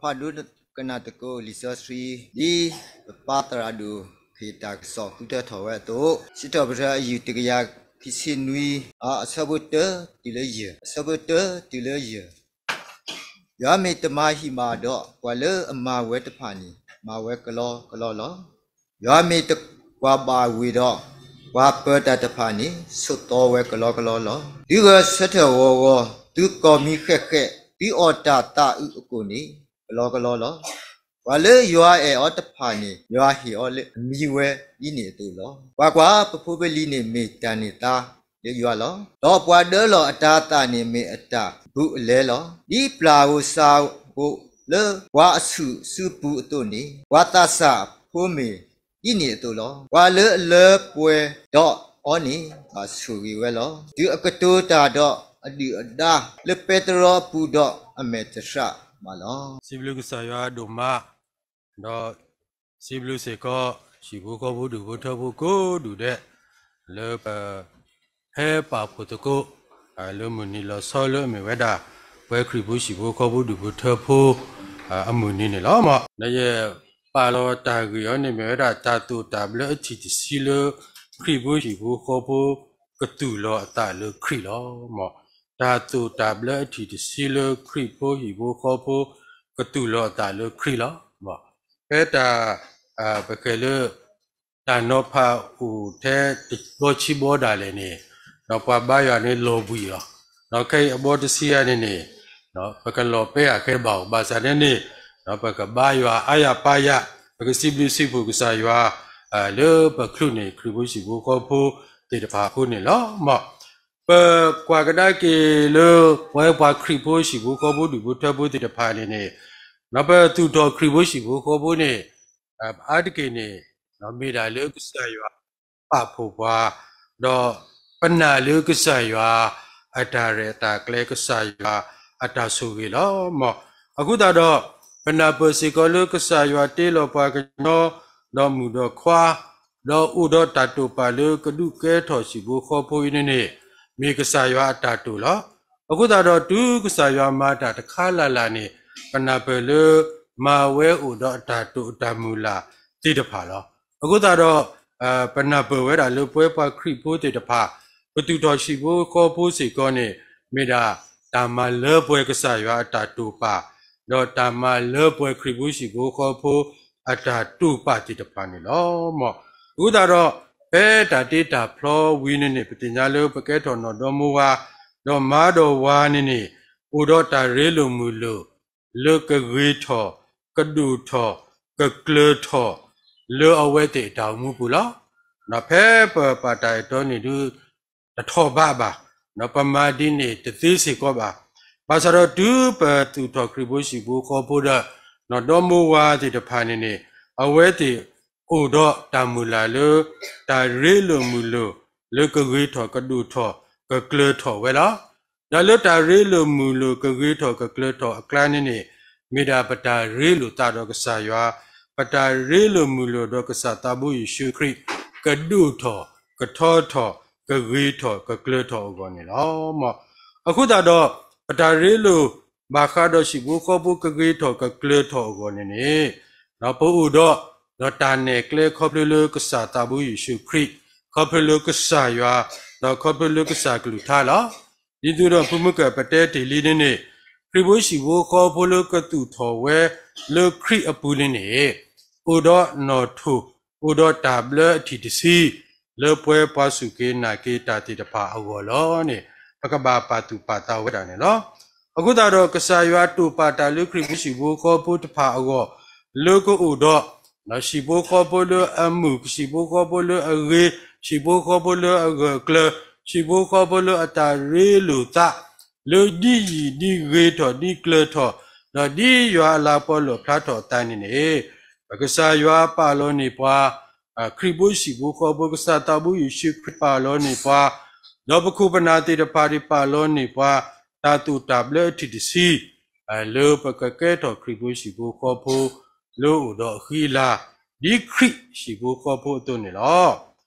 ဖးဒိကနၣ်သကိးလံာ်စီဆှံ ဒ်ပပၢ်သရၣ်ဒိၣ် ခ့ၣ်တၢ်ကစီၣ်ဃုထၢထီၣ်ဝဲအသိး, စံးထီၣ်ပတြၢၤအယုၢ်တကယၤခံဆံနွံ, အဆၢဖိတၢတုၤလၢယဲၢ်, အဆၢဖိတၢတုၤလၢယဲၢ်. ယွၤမ့ၢ်တမၤဟံၣ်မးဒီး ပှၤလၢအမၤဝဲတဖၣ်န့ၣ် မၤဝဲကလီကလီလီၤ. ယွၤမ့ၢ်တကွၢ်ဘၣ်ဝ့ၢ်ဒီး ပှၤပၢၤတၢ်တဖၣ်န့ၣ် ဆိးသီဝဲကလီကလီလီၤ. သုဂဲၤဆၢထၢၣ်ဂီၤဂီၤ, သုကီၢ်မံဃဲးဃဲး, သုအီၣ်တၢ်သးအုးအကိၣ်န့ၣ် ကလီကလီလီၤ. ပှၤလၢယွၤအဲၣ်အီၤတဖၣ်န့ၣ် ယွၤဟ့ၣ်အီၤလၢအမံဝဲဒ်န့ၣ်အသိးလီၤ. ကွၢ်ကွၢ်, ပဖိပလံၤန့ၣ်မ့ၢ်တၢ်န့ၢ်သါလၢယွၤလီၤ. ဒီးပှၤဒၢလီၤအတၤသၣ်န့ၣ်မ့ၢ်အတၢ်ဘူးအလဲလီၤ. ဒ်ပျၢ်ဧိၤစှၤဧိၤလၢပှၤအဆူၣ်စုပူၤအသိးန့ၣ်, ပှၤသးစၢ်ဖိမ့ၢ်ဒ်န့ၣ်အသိးလီၤ. ပှၤလၢအလၢပှဲၤဒီးအီၤန့ၣ် ဘၣ်ဆိၣ်ဂ့ၤဝဲလီၤ. တုၤအကတိၤတၢ်ဒီးအဒုၣ်အဒါလၢပဲတြီအပူၤဒီး အမဲာ်တဆှးဘၣ်လီၤ. စံးဘျုးကစၢ်ယွၤဒိၣ်မး, ဒီးစံးဘျုးစ့ၢ်ကီး ဟံၣ်ဖိဃီဖိဒူၣ်ဖိထၢဖိကိးဒူၣ်ဒဲး လၢပ ဟဲပာ်ဖှိၣ်သကိး လၢမုၢ်နံၤလီၤဆီလၢအမ့ၢ်ဝဲဒၣ် ပဝဲခရံာ်ဖိဟံၣ်ဖိဃီဖိဒူၣ်ဖိထၢဖိ အမုၢ်နံၤန့ၣ်လီၤ. မ်နယဲၢ်ပာ်လီၤတၢ်ဂ့ၢ်အီၤန့ၣ် မ့ၢ်ဝဲဒၣ် တၢ်သိၣ်တၢ်ဘျၢအထံၣ်တဆံလၢ ခရံာ်ဖိဟံၣ်ဖိဃီဖိ ကသူၣ်လီၤအသးလၢခရံာ်လီၤ. မ်တၢ်သိၣ်တၢ်ဘျၢအထံၣ်တဆံလၢ ခရံာ်ဖိဟံၣ်ဖိဃီဖိ ကသူၣ်လီၤအသးလၢခရံာ်လီၤ. မ်ဖဲတၢ် ပကဲလၢ တၢ်နီၤဖးအိၣ်ထဲတဘီဆံဘီဒၣ်လဲာ်န့ၣ်, ဒီးပှၤဘါယွၤန့ၣ်လီၤဘှံးအီၤ, ဒီးခဲအံၤအဘီတဆံယၤန့ၣ်န့ၣ်, ပကလီၤပဲအခဲဘၣ်အီၤ, ဘၣ်ဆၣ်န့ၣ်န့ၣ်, ပကဘါယွၤအါယၤပါယၤ, ပကစံးဘျုးစံးဖှိၣ်ကစၢ်ယွၤ လၢပချုးန့ၢ်ခရံာ်ဖိဟံၣ်ဖိဃီဖိသ့ၣ်တဖၣ်အဃိန့ၣ်လီၤ. မ်ပကွၢ်ကဒါက့ၤလၢ ပဝဲပှၤခရံာ်ဖိဟံၣ်ဖိဃီဖိဒူၣ်ဖိထၢဖိသ့ၣ်တဖၣ်န့ၣ်န့ၣ်, ဒီးပသူၣ်ထီၣ်ခရံာ်ဖိဟံၣ်ဖိဃီဖိန့ၣ် အါတက့ၢ်န့ၣ် မ့ၢ်ဒၣ်လၢကစၢ်ယွၤပာ်ဖှိၣ်ပှၤ, ဒီးပနာ်လၢကစၢ်ယွၤ အတၢ်ရဲၣ်အတၢ်ကျဲၤ ကစၢ်ယွၤအတၢ်ဆိၣ်ဂ့ၤလီၤ. မ်အဃိသတးဒီး ပနၢ်ပၢၢ်စ့ၢ်ကီးလၢကစၢ်ယွၤတ့လီၤပှၤကညီ ဒီးမုၣ်ဒီးခွါ, ဒီးအိၣ်ဒီးတၢ်တိာ်ပာ်လၢကဒုးကဲထီၣ်ဟံၣ်ဖိဃီဖိအံၤန့ၣ်န့ၣ်, မ့ၢ်ကစၢ်ယွၤအတၢ်တိာ်လီၤ. အဃိသတးဒီးတုၤကစၢ်ယွၤမၤတၢ်တခါလၢ်လၢ်န့ၣ်, ပနၢ်ပၢၢ်လၢ မၤဝဲအိၣ်ဒီးအတၢ်တိာ်အတၢ်မုၢ်လၢ်သ့ၣ်တဖၣ်လီၤ. အဃိသတးဒီး ပနၢ်ပၢၢ်ဝဲဒၣ်လၢပဝဲပှၤခရံာ်ဖိသ့ၣ်တဖၣ် ပသူၣ်ထီၣ်ဟံၣ်ဖိဃီဖိစ့ၢ်ကီးန့ၣ် မ့ၢ်ဒၣ်တၢ်မၤလၢပှဲၤကစၢ်ယွၤအတၢ်တိာ်ပာ်, ဒီးတၢ်မၤလၢပှဲၤခရံာ်ဖိဟံၣ်ဖိဃီဖိအတၢ်တိာ်ပာ်သ့ၣ်တဖၣ်န့ၣ်လီၤ. မ်အဃိသတးဒီး ဖဲတၢ်တ့တၢ်ဖျီဝံၤန့ၣ်န့ၣ် ပသ့ၣ်ညါလၢပကဲထီၣ်နီၢ်ဒီမါဝၤ, ဒီးမါဒီးဝၤန့ၣ်န့ၣ် အိၣ်ဒီးတၢ်ရ့လိာ်မုာ်လိာ် လၢကဂ့ၤထီၣ်, ကဒိၣ်ထီၣ်, ကကျၢၤထီၣ် လၢအဝဲသ့ၣ်အတၢ်အိၣ်မူပူၤလီၤ. ဒီးဖဲပပာ်တၢ်အဲၣ်တီန့ၣ်ဒုး တထီၣ်ဘးဘၣ်, ဒီးပမၤဒ်န့ၣ်တသ့စ့ၢ်ကီးဘၣ်. ဘၣ်ဆၣ်ဒီးတုၤပသူၣ်ထီၣ်ခရံာ်ဖိဟံၣ်ဖိဃီဖိဒီး နီၢ်ဒီမါဝၤသ့ၣ်တဖၣ်န့ၣ်န့ၣ် အဝဲသ့ၣ်အိၣ်ဒီးတၢ်မုၢ်လၢ်လၢ တၢ်ရ့လိာ်မုာ်လိာ် လၢကဂ့ၤထီၣ်ကဒိၣ်ထီၣ်ကကျၢၤထီၣ်ဝဲလီၤ. ဒီးလၢတၢ်ရ့လိာ်မုာ်လိာ်ကဂ့ၤထီၣ်ကကျၢၤထီၣ်အကျါန့ၣ်န့ၣ် မ့ၢ်ဒၣ်ပတၢ်ရ့လိာ်သးဒီးကစၢ်ယွၤ, ပတၢ်ရ့လိာ်မုာ်လိာ်ဒီးကစၢ်သးဘိယ့ၣ်ၡူးခရံာ် ကဒိၣ်ထီၣ်, ကထီထီၣ်, ကဂ့ၤထီၣ်, ကကျၢၤထီၣ်အဂီၢ်န့ၣ်လီၤ. မ်အဃိသတးဒီး ပတၢ်ရ့လိာ်ဘၣ်ဃးဒီးဟံၣ်ဖိဃီဖိကဂ့ၤထီၣ်ကကျၢၤထီၣ်အဂီၢ်န့ၣ်န့ၣ်, ပအိၣ်ဒီး ဒီးတၢ်နဲၣ်ကျဲခီဖျိလၢကစၢ်သးဘိယ့ၣ်ၡူးခရံာ်, ခီဖျိလၢကစၢ်ယွၤ, ဒီးခီဖျိလၢကစၢ်ကလုၢ်ကထါလီၤ. ဒ်သိးဒီးဖုမုၢ်ကၢၢ်ပတဲတ့ၢ်လံန့ၣ်န့ၣ်, ခရံာ်ဖိဟံၣ်ဖိဃီဖိလၢကသူၣ်ထီၣ်ဝဲလၢခရံာ်အပူၤန့ၣ်န့ၣ်, အိၣ်ဒီးနီၣ်ထိၣ်, အိၣ်ဒီးတၢ်ဘျၢအထံၣ်တဆံ လၢပှဲၤပှၤစူၢ်က့ၤနာ်က့ၤတၢ်သ့ၣ်တဖၣ်အဂီၢ်လီၤန့ၣ် ပကဘၣ်ပာ်သူၣ်ပာ်သးဝဲဒၣ်န့ၣ်လီၤ. အဃိသတးဒီး ကစၢ်ယွၤတိာ်ပာ်တၢ်လၢခရံာ်ဖိဟံၣ်ဖိဃီဖိတဖၣ်အဂီၢ်, လၢကအိၣ်ဒီး ဟံၣ်ဖိဃီဖိလၢအမုာ်, ဟံၣ်ဖိဃီဖိလၢအဂ့ၤ, ဟံၣ်ဖိဃီဖိလၢအဂၢၢ်အကျၢၤ, ဟံၣ်ဖိဃီဖိလၢအတၢ်ရ့လိာ်သး, လၢဒ်ယံာ်ဒ်ဂ့ၤထီၣ်ဒ်ကျၢၤထီၣ်, ဒီးဒ်ယွၤအလၤကပီၤလၢာ်ဖျါထီၣ်အသးန့ၣ်န့ၣ်, ပကစၢ်ယွၤပာ်လီၤန့ၢ်ပှၤ ခရံာ်ဖိဟံၣ်ဖိဃီဖိ ကစၢ်သးဘိယ့ၣ်ၡူးခရံာ်ပာ်လီၤန့ၢ်ပှၤ, ဒီးပခိၣ်ပနၢ်သ့ၣ်တဖၣ်ဒၣ်ပာ်လီၤန့ၢ်ပှၤ တၢ်သိၣ်တၢ်ဘျၢအထံၣ်တဆံ လၢပကကဲထီၣ်ခရံာ်ဖိဟံၣ်ဖိဃီဖိ လၢအိၣ်ဒီးအဃံအလၤ ဒ်ခရံာ်ဟံၣ်ဖိဃီဖိအသိးန့ၣ်လီၤ.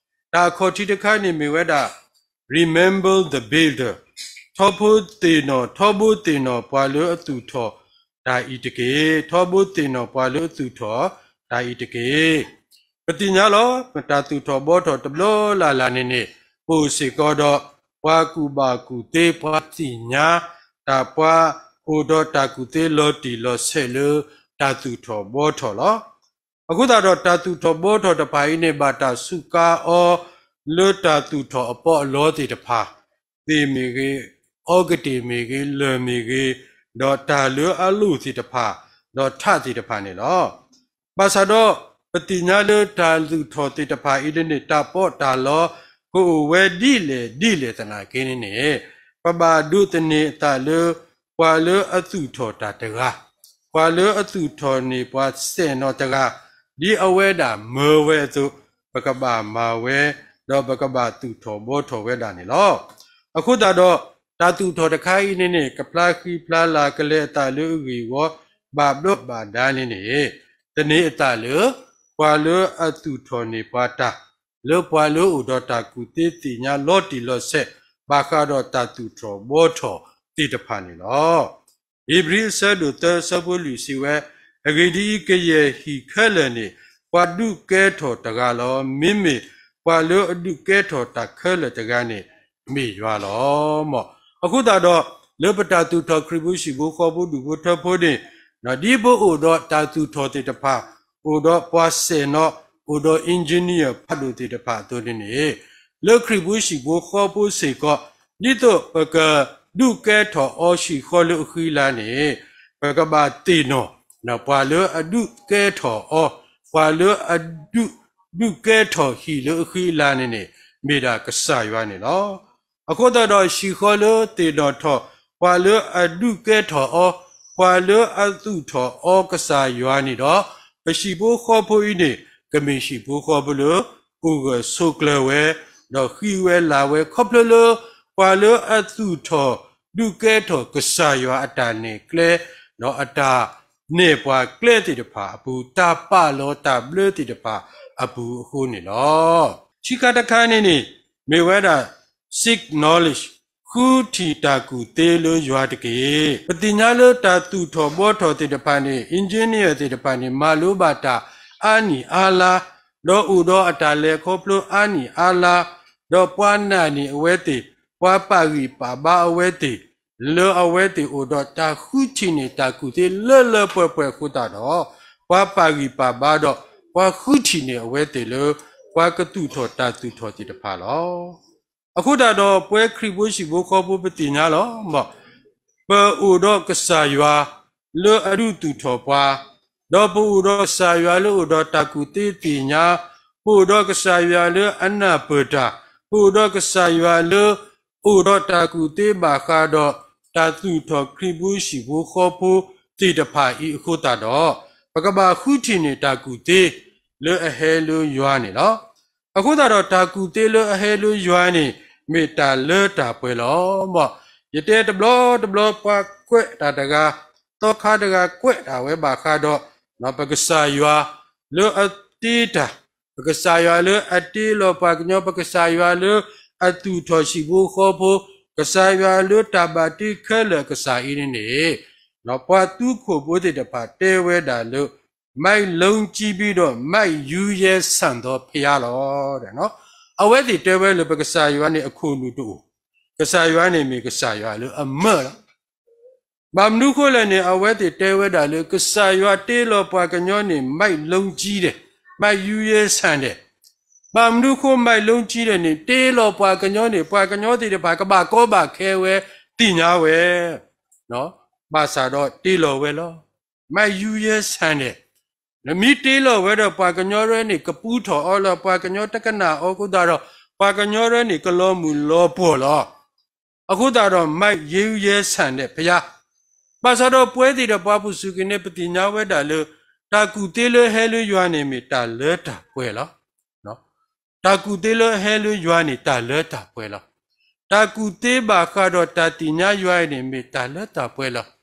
တၢ်အခီၣ်ထံးတခါန့ၣ်မ့ၢ်ဝဲဒၣ် Remember the Builder, ထီဘိသ့ၣ်နီၣ်, ထီဘိသ့ၣ်နီၣ်ပှၤလၢအသူၣ်ထီၣ် တၢ်အံၤတက့ၢ်. ထီဘိသ့ၣ်နီၣ်ပှၤလၢအသူၣ်ထီၣ်တၢ်အံၤတက့ၢ်. ပသ့ၣ်ညါလီၤ, ပတၢ်သူၣ်ထီၣ်ဘှီထီၣ်တဘျီလၢ်လၢ်န့ၣ်န့ၣ် ပအိၣ်စ့ၢ်ကီးဒီး ပှၤကူၣ်ဘၣ်ကူၣ်သ့ ပှၤသ့ၣ်ညါတၢ် ပှၤအိၣ်ဒီးတၢ်ကူၣ်သ့လီၤတံၢ်လီၤဆဲးလၢတၢ်သူၣ်ထီၣ်ဘှီထီၣ်လီၤ. အဃိသတးဒီး တၢ်သူၣ်ထီၣ်ဘှီထီၣ်တဖၣ်အံၤန့ၣ် ဘၣ်တၢ်စူးကါအီၤလၢတၢ်သူၣ်ထီၣ်အပီးအလီသ့ၣ်တဖၣ်, သ့ၣ်မ့ၢ်ဂ့ၤ, အီကတ့ၢ်မ့ၢ်ဂ့ၤ, လၢၢ်မ့ၢ်ဂ့ၤ, ဒီးတၢ်လၢအလိၣ်သ့ၣ်တဖၣ်, ဒီးထးသ့ၣ်တဖၣ်န့ၣ်လီၤ. ဘၣ်ဆၣ်ဒီး ပသ့ၣ်ညါလၢတၢ်သူၣ်ထီၣ်သ့ၣ်တဖၣ်အံၤန့ၣ်န့ၣ် တၢ်ပီးတၢ်လီ ကအိၣ်ဝဲဒ်လဲၣ်ဒ်လဲၣ်သနာ်က့န့ၣ်န့ၣ်, ပဘၣ်ဒိးသန့ၤအသးလၢ ပှၤလၢအသူၣ်ထီၣ်တၢ်တဂၤ, ပှၤလၢအသူၣ်ထီၣ်န့ၢ်ပှၤစဲၣ်နီၤတဂၤ, ဒ်အဝဲဒၣ်မၢဝဲအသိး, ပကဘၣ်မၤဝဲ, ဒီးပကဘၣ်သူၣ်ထီၣ်ဘှီထီၣ်ဝဲဒၣ်န့ၣ်လီၤ. အဃိသတးဒီး တၢ်သူၣ်ထီၣ်တခါအံၤန့ၣ်န့ၣ် ကဖျါဃံဖျါလၤကလဲၤအသးလၢအဂ့ၢ်အဂီၢ် ဘၣ်ဘျီးဘၣ်ဒါန့ၣ်န့ၣ်, သန့ၤအသးလၢ ပှၤလၢအသူၣ်ထီၣ်န့ၢ်ပှၤတၢ်, လၢပှၤလၢအအိၣ်ဒီးတၢ်ကူၣ်သ့သ့ၣ်ညါလီၤတံၢ်လီၤဆဲး ဘၣ်ဃးဒီးတၢ်သူၣ်ထီၣ်ဘှီထီၣ်သ့ၣ်တဖၣ်န့ၣ်လီၤ. ဧ့ၤဘြံၤအဆၢဒိၣ်သၢအဆၢဖိလွံၢ်စံးဝဲ, အဂ့ၢ်ဒ်အံၤ, ကယဲၢ်ဟံၣ်ခဲလၢာ်န့ၣ် ပှၤဒုးကဲထီၣ်တဂၤလီၤ. မ့မ့ၢ်ပှၤလၢအဒုးကဲထီၣ်တၢ်ခဲလၢာ်တဂၤန့ၣ် မ့ၢ်ယွၤလီၤ. အဃိသတးဒီး လၢပတၢ်သူၣ်ထီၣ်ခရံာ်ဖိဟံၣ်ဖိဃီဖိဒူၣ်ဖိထၢဖိန့ၣ်, ဒ်ပအိၣ်ဒီးတၢ်သူၣ်ထီၣ်သ့ၣ်တဖၣ်, အိၣ်ဒီးပှၤစဲၣ်နီၤ, အိၣ်ဒီး engineer ဖးဒိၣ်သ့ၣ်တဖၣ်အသိးန့ၣ်န့ၣ်, လၢခရံာ်ဖိဟံၣ်ဖိဃီဖိစ့ၢ်ကီး, ဒ်သိးပကဒုးကဲထီၣ်အီၤဟံၣ်ဃီလၢအဃံအလၤန့ၣ်, ပကဘၣ်သ့ၣ်နီၣ် ပှၤလၢအဒုးကဲထီၣ်အီၤ, ပှၤလၢအဒုး, ဒုးကဲထီၣ်ဟံၣ်လၢအဃံအလၤန့ၣ်န့ၣ်, မ့ၢ်ဒၣ်ကစၢ်ယွၤန့ၣ်လီၤ. အဃိသတးဒီး ဟံၣ်ဃီလၢသ့ၣ်နီၣ်ထီၣ်, ပှၤလၢအဒုးကဲထီၣ်အီၤ, ပှၤလၢအသူၣ်ထီၣ်အီၤကစၢ်ယွၤန့ၣ်ဒီး, ပဟံၣ်ဖိဃီဖိအံၤန့ၣ် ကမ့ၢ်ဟံၣ်ဖိဃီဖိလၢ အိၣ်ဂၢၢ်ဆိးကျၢၤဝဲ, ဒီးဃံဝဲလၤဝဲ ခီဖျိလၢ ပှၤလၢအသူၣ်ထီၣ်ဒုးကဲထီၣ်ကစၢ်ယွၤအတၢ်နဲၣ်ကျဲ, ဒီးအတၢ်နဲၣ်ပှၤကျဲသ့ၣ်တဖၣ်အပူၤ, တၢ်ပာ်လီၤတၢ်ဘျၢသ့ၣ်တဖၣ်အပူၤအဃိန့ၣ်လီၤ. ခံခါတခါန့ၣ်န့ၣ်, မ့ၢ်ဝဲဒၣ် seek knowledge, ဃုထံၣ်တၢ်ကူၣ်သ့လၢယွၤတက့ၢ်. ပသ့ၣ်ညါလၢတၢ်သူၣ်ထီၣ်ဘှီထီၣ်သ့ၣ်တဖၣ်န့ၣ်, engineer သ့ၣ်တဖၣ်န့ၣ် မၤလိဘၣ်တၢ်အါနံၣ်အါလါ, ဒီးအိၣ်ဒီးအတၢ်လဲၤခီဖျိအါနံၣ်အါလါ, ဒီးပှၤနာ်န့ၢ်အဝဲသ့ၣ်, ပှၤပာ်ဂံၢ်ပာ်ဘါအဝဲသ့ၣ်, လၢအဝဲသ့ၣ်အိၣ်ဒီးတၢ်ဃုထံၣ်န့ၢ်တၢ်ကူၣ်သ့လၢလၢပှဲၤပှဲၤအဃိသတးဒီး, ပှၤပာ်ဂံၢ်ပာ်ဘါဒီး ပှၤဃုထံၣ်န့ၢ်အဝဲသ့ၣ်လၢ ပှၤကသူၣ်ထီၣ်တၢ်သူၣ်ထီၣ်သ့ၣ်တဖၣ်လီၤ. အဃိသတးဒီး ပဝဲခရံာ်ဖိဟံၣ်ဖိဃီဖိပသ့ၣ်ညါလီၤ. ပအိၣ်ဒီးကစၢ်ယွၤလၢအဒုးသူၣ်ထီၣ်ပှၤ, ဒီးပအိၣ်ဒီးကစၢ်ယွၤလၢအိၣ်ဒီးတၢ်ကူၣ်သ့သ့ၣ်ညါ, ပအိၣ်ဒီးကစၢ်ယွၤလၢအနၢ်ပၢၢ်တၢ်, ပအိၣ်ဒီးကစၢ်ယွၤလၢအိၣ်ဒီးတၢ်ကူၣ်သ့ဘၣ်ဃးဒီး တၢ်သူၣ်ထီၣ်ခရံာ်ဖိဟံၣ်ဖိဃီဖိသ့ၣ်တဖၣ်အံၤအဃိသတးဒီး, ပကဘၣ်ဃုထံၣ်န့ၢ်တၢ်ကူၣ်သ့ လၢအဟဲလၢယွၤန့ၣ်လီၤ. အဃိသတးဒီး တၢ်ကူၣ်သ့လၢအဟဲလၢယွၤန့ၣ် မ့ၢ်တၢ်လၢတၢ်ပှဲၤလီၤ. မ်ယတဲတဘျီတဘျီ ပှၤကွဲးတၢ်တဂၤ, သီခါတဂၤကွဲးတၢ်ဝဲဘၣ်ဃးဒီး ပကစၢ်ယွၤလၢအတ့တၢ်, ပကစၢ်ယွၤလၢအတ့လီၤပှၤကညီ, ပကစၢ်ယွၤလၢအသူၣ်ထီၣ်ဟံၣ်ဖိဃီဖိ, ကစၢ်ယွၤလၢတၢ်ဘၣ်တ့ခဲလၢာ်အကစၢ်အံၤန့ၣ်န့ၣ်, ပှၤသူခိၣ်ဖိသ့ၣ်တဖၣ်တဲဝဲဒၣ်လၢ မိုက်လုံးကြီးပြီးတော့ မိုက်ရိုးရဲဆန်သောဘုရားလီၤ. အဝဲသ့ၣ်တဲဝဲလၢပကစၢ်ယွၤန့ၣ်အခိၣ်နူာ်တအိၣ်, ကစၢ်ယွၤန့ၣ်မ့ၢ်ကစၢ်ယွၤလၢအမၢလီၤ. ဘၣ်မနုၤဃိလဲၣ်န့ၣ် အဝဲသ့ၣ်တဲဝဲဒၣ်လၢ ကစၢ်ယွၤတ့လီၤပှၤကညီန့ၣ် မိုက်လုံးကြီးတယ်, မိုက်ရိုးရဲဆန်တယ်. ဘၣ်မနုၤဃိ မိုက်လုံးကြီးတယ်န့ၣ် တ့လီၤပှၤကညီန့ၣ် ပှၤကညီသ့ၣ်တဖၣ်ကဘၣ်ကီဘၣ်ခဲဝဲ သ့ၣ်ညါဝဲ, ဘၣ်ဆၣ်ဒီးတ့လီၤဝဲလီၤ. မိုက်ရိုးရဲဆန်တယ်. နမ့ၢ်တ့လီၤဝဲဒီး ပှၤကညီရဲန့ၣ် ကပူထီၣ်အီၤလီၤ, ပှၤကညီတကနၣ်အီၤအဃိသတးဒီး ပှၤကညီရဲန့ၣ် ကလီၤမုၢ်လီၤပှီၢ်လီၤ. အဃိသတးဒီး မိုက်ရိုးရဲဆန်တယ်ဘုရား, ဘၣ်ဆၣ်ဒီးပဝဲသ့ၣ်ဒီးပှၤပူၤစူၢ်က့ၤန့ၣ် ပသ့ၣ်ညါဝဲဒၣ်လၢ တၢ်ကူၣ်သ့လၢအဟဲလၢယွၤန့ၣ်မ့ၢ်တၢ်လၢတၢ်ပှဲၤလီၤ. တၢ်ကူၣ်သ့လၢအဟဲလၢယွၤန့ၣ် တၢ်လၢတၢ်ပှဲၤလီၤ. တၢ်ကူၣ်သ့ဘၣ်ဃးဒီးတၢ်သ့ၣ်ညါယွၤအံၤန့ၣ် မ့ၢ်တၢ်လၢတၢ်ပှဲၤလီၤ.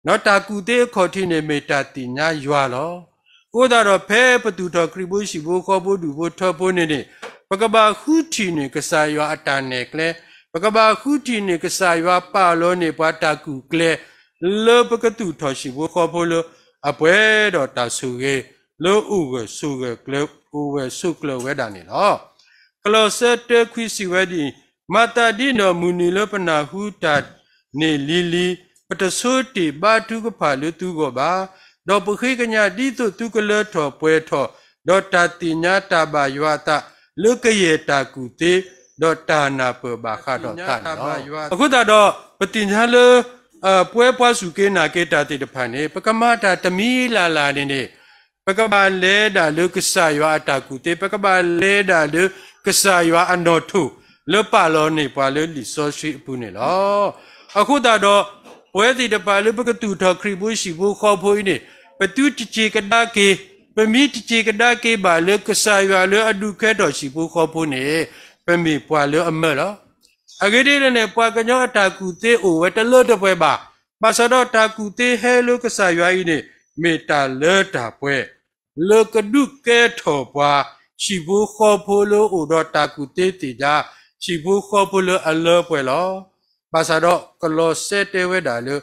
ဒီးတၢ်ကူၣ်သ့အခီၣ်ထံးန့ၣ် မ့ၢ်တၢ်သ့ၣ်ညါယွၤလီၤ. အဃိသတးဒီး ဖဲပသူၣ်ထီၣ်ခရံာ်ဖိဟံၣ်ဖိဃီဖိဒူၣ်ဖိထၢဖိန့ၣ်န့ၣ်, ပကဘၣ်ဃုထံၣ်န့ၢ်ကစၢ်ယွၤအတၢ်နဲၣ်ကျဲ, ပကဘၣ်ဃုထံၣ်န့ၢ်ကစၢ်ယွၤပာ်လီၤန့ၢ်ပှၤတၢ်ကူၣ်ကျဲ, လၢပကသူၣ်ထီၣ်ဟံၣ်ဖိဃီဖိလၢအပှဲၤဒီးတၢ်ဆိၣ်ဂ့ၤ လၢအိၣ်ဂၢၢ်ဆိးဂၢၢ်ကျၢၤ အိၣ်ဂၢၢ်ဆိးကျၢၤဝဲဒၣ်န့ၣ်လီၤ. ကလီးစဲတၢခွံစံးဝဲဒ်အံၤ, မၤသးဒ်န့ၣ်ဒီး မုၢ်နံၤလၢပနၢ်ဟူတၢ်န့ၣ်လံၤလံၤ, ပတဆိတ့ၢ်ဘါထုကဖၣ်လၢသုဂီၢ်ဘၣ်, ဒီးပဃ့ကညးဒ်သိးသုကလၢထီၣ်ပှဲၤထီၣ်, ဒီးတၢ်သ့ၣ်ညါတၢ်ဘၣ်ယွၤအသး လၢကယဲၢ်တၢ်ကူၣ်သ့, ဒီးတၢ်နၢ်ပၢၢ်ဘၣ်ဃးဒီးသးန့ၣ်လီၤ. အဃိသတးဒီး ပသ့ၣ်ညါလၢ ပဝဲပှၤစူၢ်က့ၤနာ်က့ၤတၢ်သ့ၣ်တဖၣ်န့ၣ် ပကမၤတၢ်တမံၤလၢ်လၢ်န့ၣ်န့ၣ် ပကဘၣ်လဲၤဒၣ်လၢကစၢ်ယွၤအတၢ်ကူၣ်သ့, ပကဘၣ်လဲၤဒၣ်လၢကစၢ်ယွၤအနီၣ်ထိၣ် လၢပာ်လီၤန့ၢ်ပှၤလၢလံာ်စီဆှံအပူၤန့ၣ်လီၤ. အဃိသတးဒီး ပဝဲသ့ၣ်တဖၣ်လၢပကသူၣ်ထီၣ်ခရံာ်ဖိဟံၣ်ဖိဃီဖိအံၤန့ၣ် ပသုတစ့ၤကဒါက့ၤ, ပမ့ၢ်တစ့ၤကဒါက့ၤဘၣ်လၢကစၢ်ယွၤလၢအဒုးကဲထီၣ်ဟံၣ်ဖိဃီဖိန့ၣ် ပမ့ၢ်ပှၤလၢအမၢလီၤ. အဂ့ၢ်ဒ်လဲၣ်န့ၣ် ပှၤကညီအတၢ်ကူၣ်သ့အိၣ်ဝဲတလၢတပှဲၤဘၣ်. ဘၣ်ဆၣ်ဒီးတၢ်ကူၣ်သ့ဟဲလၢကစၢ်ယွၤအံၤန့ၣ် မ့ၢ်တၢ်လၢတၢ်ပှဲၤ လၢကဒုးကဲထီၣ်ပှၤ ဟံၣ်ဖိဃီဖိလၢအိၣ်ဒီးတၢ်ကူၣ်သ့သ့ၣ်ညါ, ဟံၣ်ဖိဃီဖိလၢအလၢပှဲၤလီၤ. ဘၣ်ဆၣ်ဒီးကလီးစဲတဲဝဲဒၣ်လၢ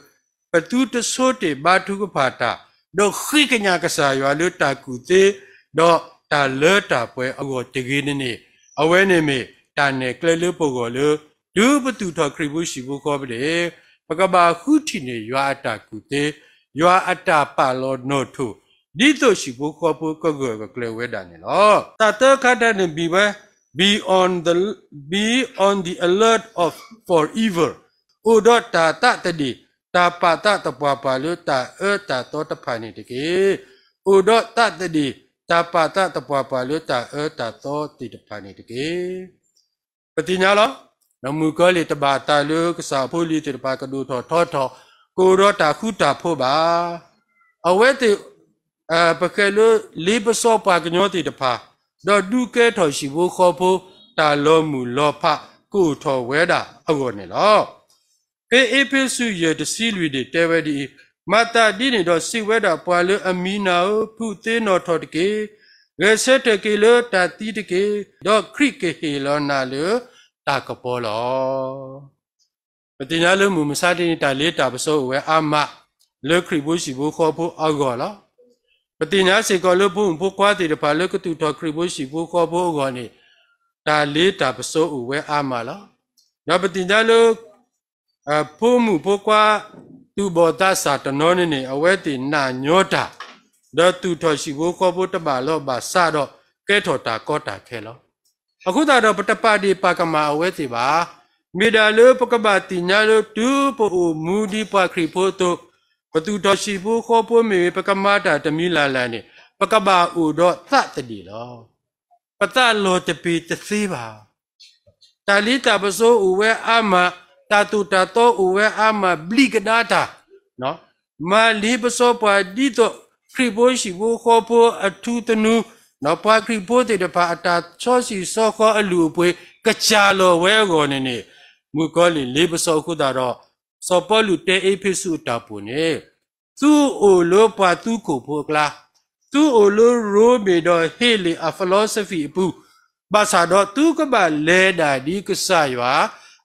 ပသုတဆိတ့ၢ်ဘါထုကဖၣ်တၢ်, ဒီးဃ့ကညးကစၢ်ယွၤလၢတၢ်ကူၣ်သ့, ဒီးတၢ်လၢတၢ်ပှဲၤအဂီၢ်တဂ့ၤန့ၣ်န့ၣ်, အဝဲန့ၣ်မ့ၢ်တၢ်နဲၣ်ကျဲလၢပဂီၢ်လၢ တုၤပသူၣ်ထီၣ်ခရံာ်ဖိဟံၣ်ဖိဃီဖိန့ၣ် ပကဘၣ်ဃုထံၣ်န့ၢ်ယွၤအတၢ်ကူၣ်သ့, ယွၤအတၢ်ပာ်လီၤနီၣ်ထိၣ်, ဒ်သိးဟံၣ်ဖိဃီဖိကဂၢၢ်ကကျၢၤဝဲဒၣ်န့ၣ်လီၤ. တၢ်သၢခါတၢ်န့ၣ်မ့ၢ်ဝဲ be on the, be on the alert of, for evil, အိၣ်ဒီးတၢ်သးသဒ့ၣ်, တၢ်ပာ်သးသပှၢ်ပှၢ်လၢတၢ်အၢတၢ်သီတဖၣ်န့ၣ်တက့ၢ်. အိၣ်ဒီးသးသဒ့ၣ်, တၢ်ပာ်သးသပှၢ်ပှၢ်လၢတၢ်အၢတၢ်သီသ့ၣ်တဖၣ်န့ၣ်တက့ၢ်. ပသ့ၣ်ညါလီၤ. မုၣ်ကီၤလံၢ်တဘၣ်အသးလၢကစၢ်အဖိအလံၤသ့ၣ်တဖၣ်ကဒိၣ်ထီၣ်ထီထီၣ်, ကအိၣ်ဒီးတၢ်ဃူတၢ်ဖိးဘၣ်. အဝဲသ့ၣ် ပဃဲၤလၢလ့ပစီပှၤကညီသ့ၣ်တဖၣ်, ဒီးဒုးကဲထီၣ်ဟံၣ်ဖိဃီဖိ တၢ်လီၤမုၢ်လီၤဖးကအိၣ်ထီၣ်ဝဲဒၣ်အဂီၢ်န့ၣ်လီၤ. ဖဲအ့းဖ့းစူးယဲၢ်တဆံလွံၢ်န့ၣ်တဲဝဲဒ်အံၤ, မၤသးဒ်န့ၣ်ဒီးစံးဝဲဒၣ် ပှၤလၢအမံၤနၢ်ဧၢ, ဖုးသ့နီၣ်ထီၣ်တက့ၢ်. ဂဲၤဆၢထၢၣ်က့ၤလၢတၢ်သံတက့ၢ်, ဒီးခရံာ်ကဟ့ၣ်လီၤနၤလၢတၢ်ကပီၤလီၤ. ပသ့ၣ်ညါလၢမုၢ်မဆါတနံၤ တၢ်လ့တၢ်ပစီအိၣ်ဝဲအါမး လၢခရံာ်ဖိဟံၣ်ဖိဃီဖိအဂီၢ်လီၤ. ပသ့ၣ်ညါစ့ၢ်ကီးလၢဖိမုၣ်ဖိခွါသ့ၣ်တဖၣ်လၢကသူၣ်ထီၣ်ခရံာ်ဖိဟံၣ်ဖိဃီဖိအဂီၢ်န့ၣ် တၢ်လ့တၢ်ပစီအိၣ်ဝဲအါမးလီၤ. ဒီးပသ့ၣ်ညါလၢ ဖိမုၣ်ဖိခွါ သူၣ်ဘီၣ်သးစၢ်တနီၤန့ၣ်န့ၣ် အဝဲသ့ၣ်နာ်ညီတၢ်, ဒီးသူၣ်ထီၣ်ဟံၣ်ဖိဃီဖိတဘၣ်လီၢ်ဘၣ်စးဒီး ကဲထီၣ်တၢ်ကီတၢ်ခဲလီၤ. အဃိသတးဒီး ပတပာ်ဒ့ၣ်ပာ်ကမၣ်အဝဲသ့ၣ်ဘၣ်. မ့ၢ်ဒၣ်လၢပကဘၣ်သ့ၣ်ညါလၢ တုၤပအိၣ်မူဒ်ပှၤခရံာ်ဖိအသိး, ပသူၣ်ထီၣ်ဟံၣ်ဖိဃီဖိမ့ၢ်ဂ့ၤ ပကမၤတၢ်တမံၤလၢ်လၢ်န့ၣ် ပကဘၣ်အိၣ်ဒီးသးသဒ့ၣ်လီၤ. ပသးလီၤတပ့ၤတသ့ဘၣ်. တၢ်လ့တၢ်ပစီအိၣ်ဝဲအါမး, တၢ်သိၣ်တၢ်သီအိၣ်ဝဲအါမး ဘျံးကဒါတၢ်, မၤလ့ပစီပှၤဒ်သိး ခရံာ်ဖိဟံၣ်ဖိဃီဖိအထူသနူ, ပှၤခရံာ်ဖိသ့ၣ်တဖၣ်အတၢ်စီဆှံစီဃီအလုၢ်အပှ့ၤ ကစၢ်လီၤဝဲအဂီၢ်န့ၣ်န့ၣ်, မုၣ်ကီၤလံၢ်လ့ပစီအဃိသတးဒီး စီၤပီလူးတဲအ့းဖ့းစူးအတၢ်ပူၤန့ၣ် သုအိၣ်လၢပှၤသူခိၣ်ဖိအကျါ, သုအိၣ်လၢရိမ့ၤဒီးဟ့လ့ၣ်အ philosophy အပူၤ, ဘၣ်ဆၣ်ဒီးသုကဘၣ်လဲၤဒၣ်ဒ်ကစၢ်ယွၤ